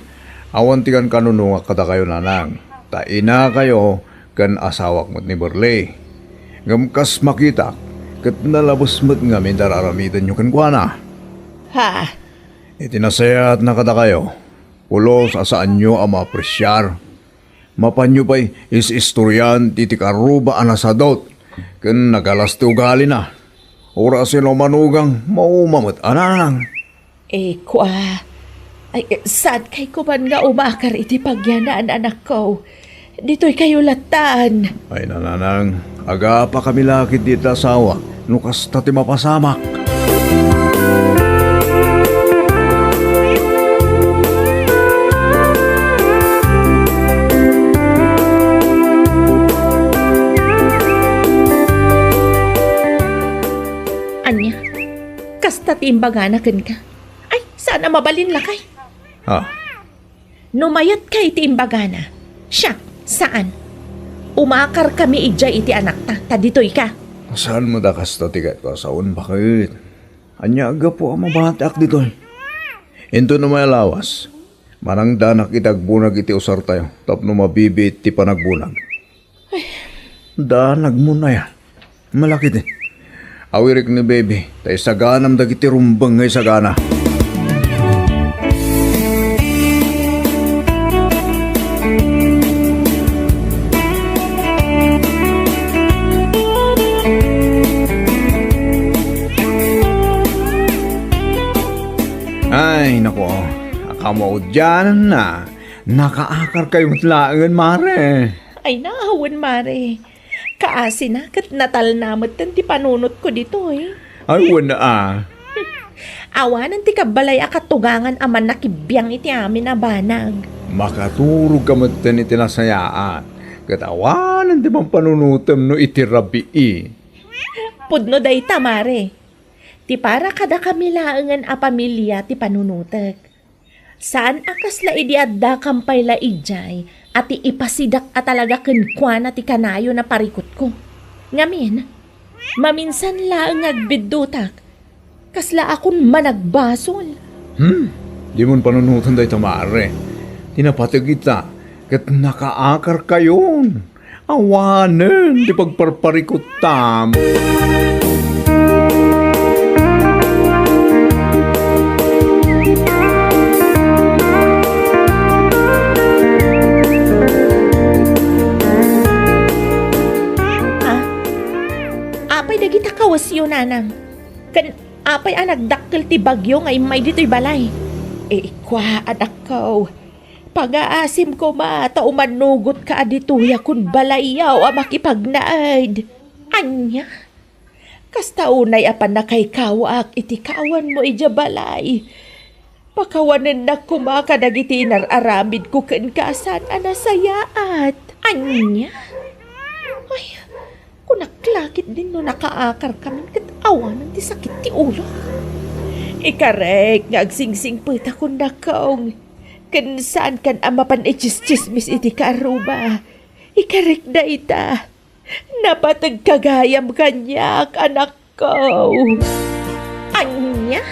Awan ti kankanunongak kadakayo, nanang. Ta inakayo ken asawak met ni Burley. Ngem kas makitak, ket nalabes met ngamin ti ar-aramidenyo kenkuana. Ha? Iti nasayaatna kadakayo, pulos a saanyo a maapresiar. Mapanyo pay is-istorian ti, ti karuba a nasadut ken nagalas ti ugalina. Urasino manugang, mauma met a nanang. Eh, kua. Ay, eh, saankay koman nga umakar iti pagyanan, anakko? Ditoykayo lattan. Ay, nanang, agapakami la ketdi iti asawak no kasta ti mapasamak. Ania? Kasta ti imbagana kenka? Ay, saan a mabalin, lakay? Ha? No mayatka iti imbagana, siak, saan. Umakarkami idiay iti anakta, ta ditoyka. Saan met a kasta ti kayatko a sawen, baket? Ania a gapu a mabatiak ditoy? Inton umay a lawas, manangdanak iti agbunag iti usartayo tapno mabibiit ti panagbunag. Ay. Danagmon aya. Malakidi. Awirik ni baby, ta isaganam dagiti rumbeng nga isagana. Ay, nako. Akamaudiananna. Nakaakarkayo met laengen, mare. Ay, naawan, mare. Kaasina ket natalna metten ti panunotko ditoy. Ay, wen a. Awanen ti kabbalay a katugangan a mannakibiang iti amin a banag. Makaturogka metten iti nasayaat, ket awanen ti pampanunotem no iti rabii. Pudno dayta, mare. Ti para kadakami laengen a pamilia ti panunotek. Saan a kasla idi addakam pay la idiay a ti ipasidak a talaga kenkuana ti kanayon a parikutko. Ngamin, maminsan laeng nga agbiddutak, kasla akon managbasol. Hmm, dimon panunoten dayta, mare. Ti napateg ita, ket nakaakarkayon. Awanen ti pagparparikuttam. Ah, apay dagita kawesyo, nanang? Ken apay a nagdakkel ti bagyo nga immay ditoy balay? Eh, kua, anakko. Pangaasim koma ta umannugotka a ditoy a kun balayyo a makipagnaed. Ania? Kasta unay a pannakaykawaak iti kaawanmo idiay balay. Pakawanennak koma kadagiti inar-aramidko kenka a saan a nasayaat. Ania? Ay, kunak la ketdin no nakaakarkamin ket awanen ti sakit ti ulo. Ikarek nga agsingsingpet a kunak, Kong. Ken saankan a mapan itsistsismis iti karuba. Ikarek dayta. Napateg ka gayam kaniak, anakko. Ania?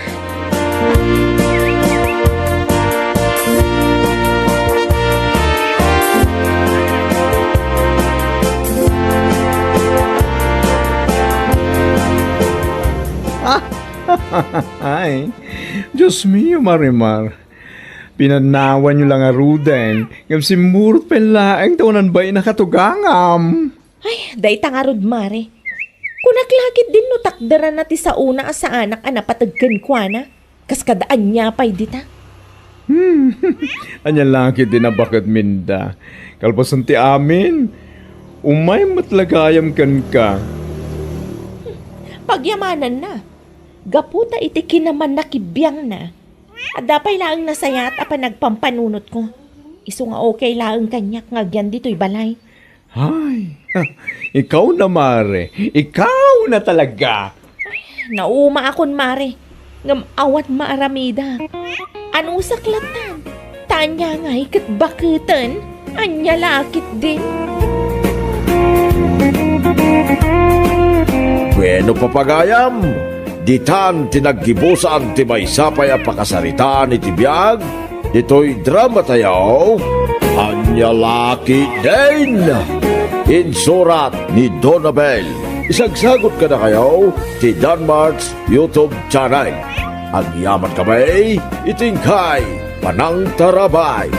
Ay, Diyos mio, Marimar. Pinanawanyo la ngaruden, ngem simmurot pay laeng ta unanbayna katugangam. Ay, dayta ngarud, Mare. Kunak la ketdin no takderanna ti saona a saanak a napateg kenkuana. Kas kada ania pay dita? Hmm. Ania la ketdin a baket, Minda? Kalpasan ti amin, umay met la gayam kenka. Pagyamananna. Gapu ta iti kinamannakibiangna, adda pay laeng nasayaat a panagpampanunotko. Isu nga okay laeng kaniak nga agyan ditoy balay. Ay, ikaw na, Mare. Ikaw na talaga. Naumaakon, Mare. Ngem awan maaramida. Anusak lattan. Ta ania ngay ket baketen? Ania la ketdin? Bueno, papagayam, ditan ti naggibusan ti maysa pay a pakasaritaan iti biag ditoy drama tayo, Ania la ketdin? Insurat ni Donabel. Isagsagot kadakayo ti Danmart's YouTube channel. Agyaman kami iti inkay panangtarabay.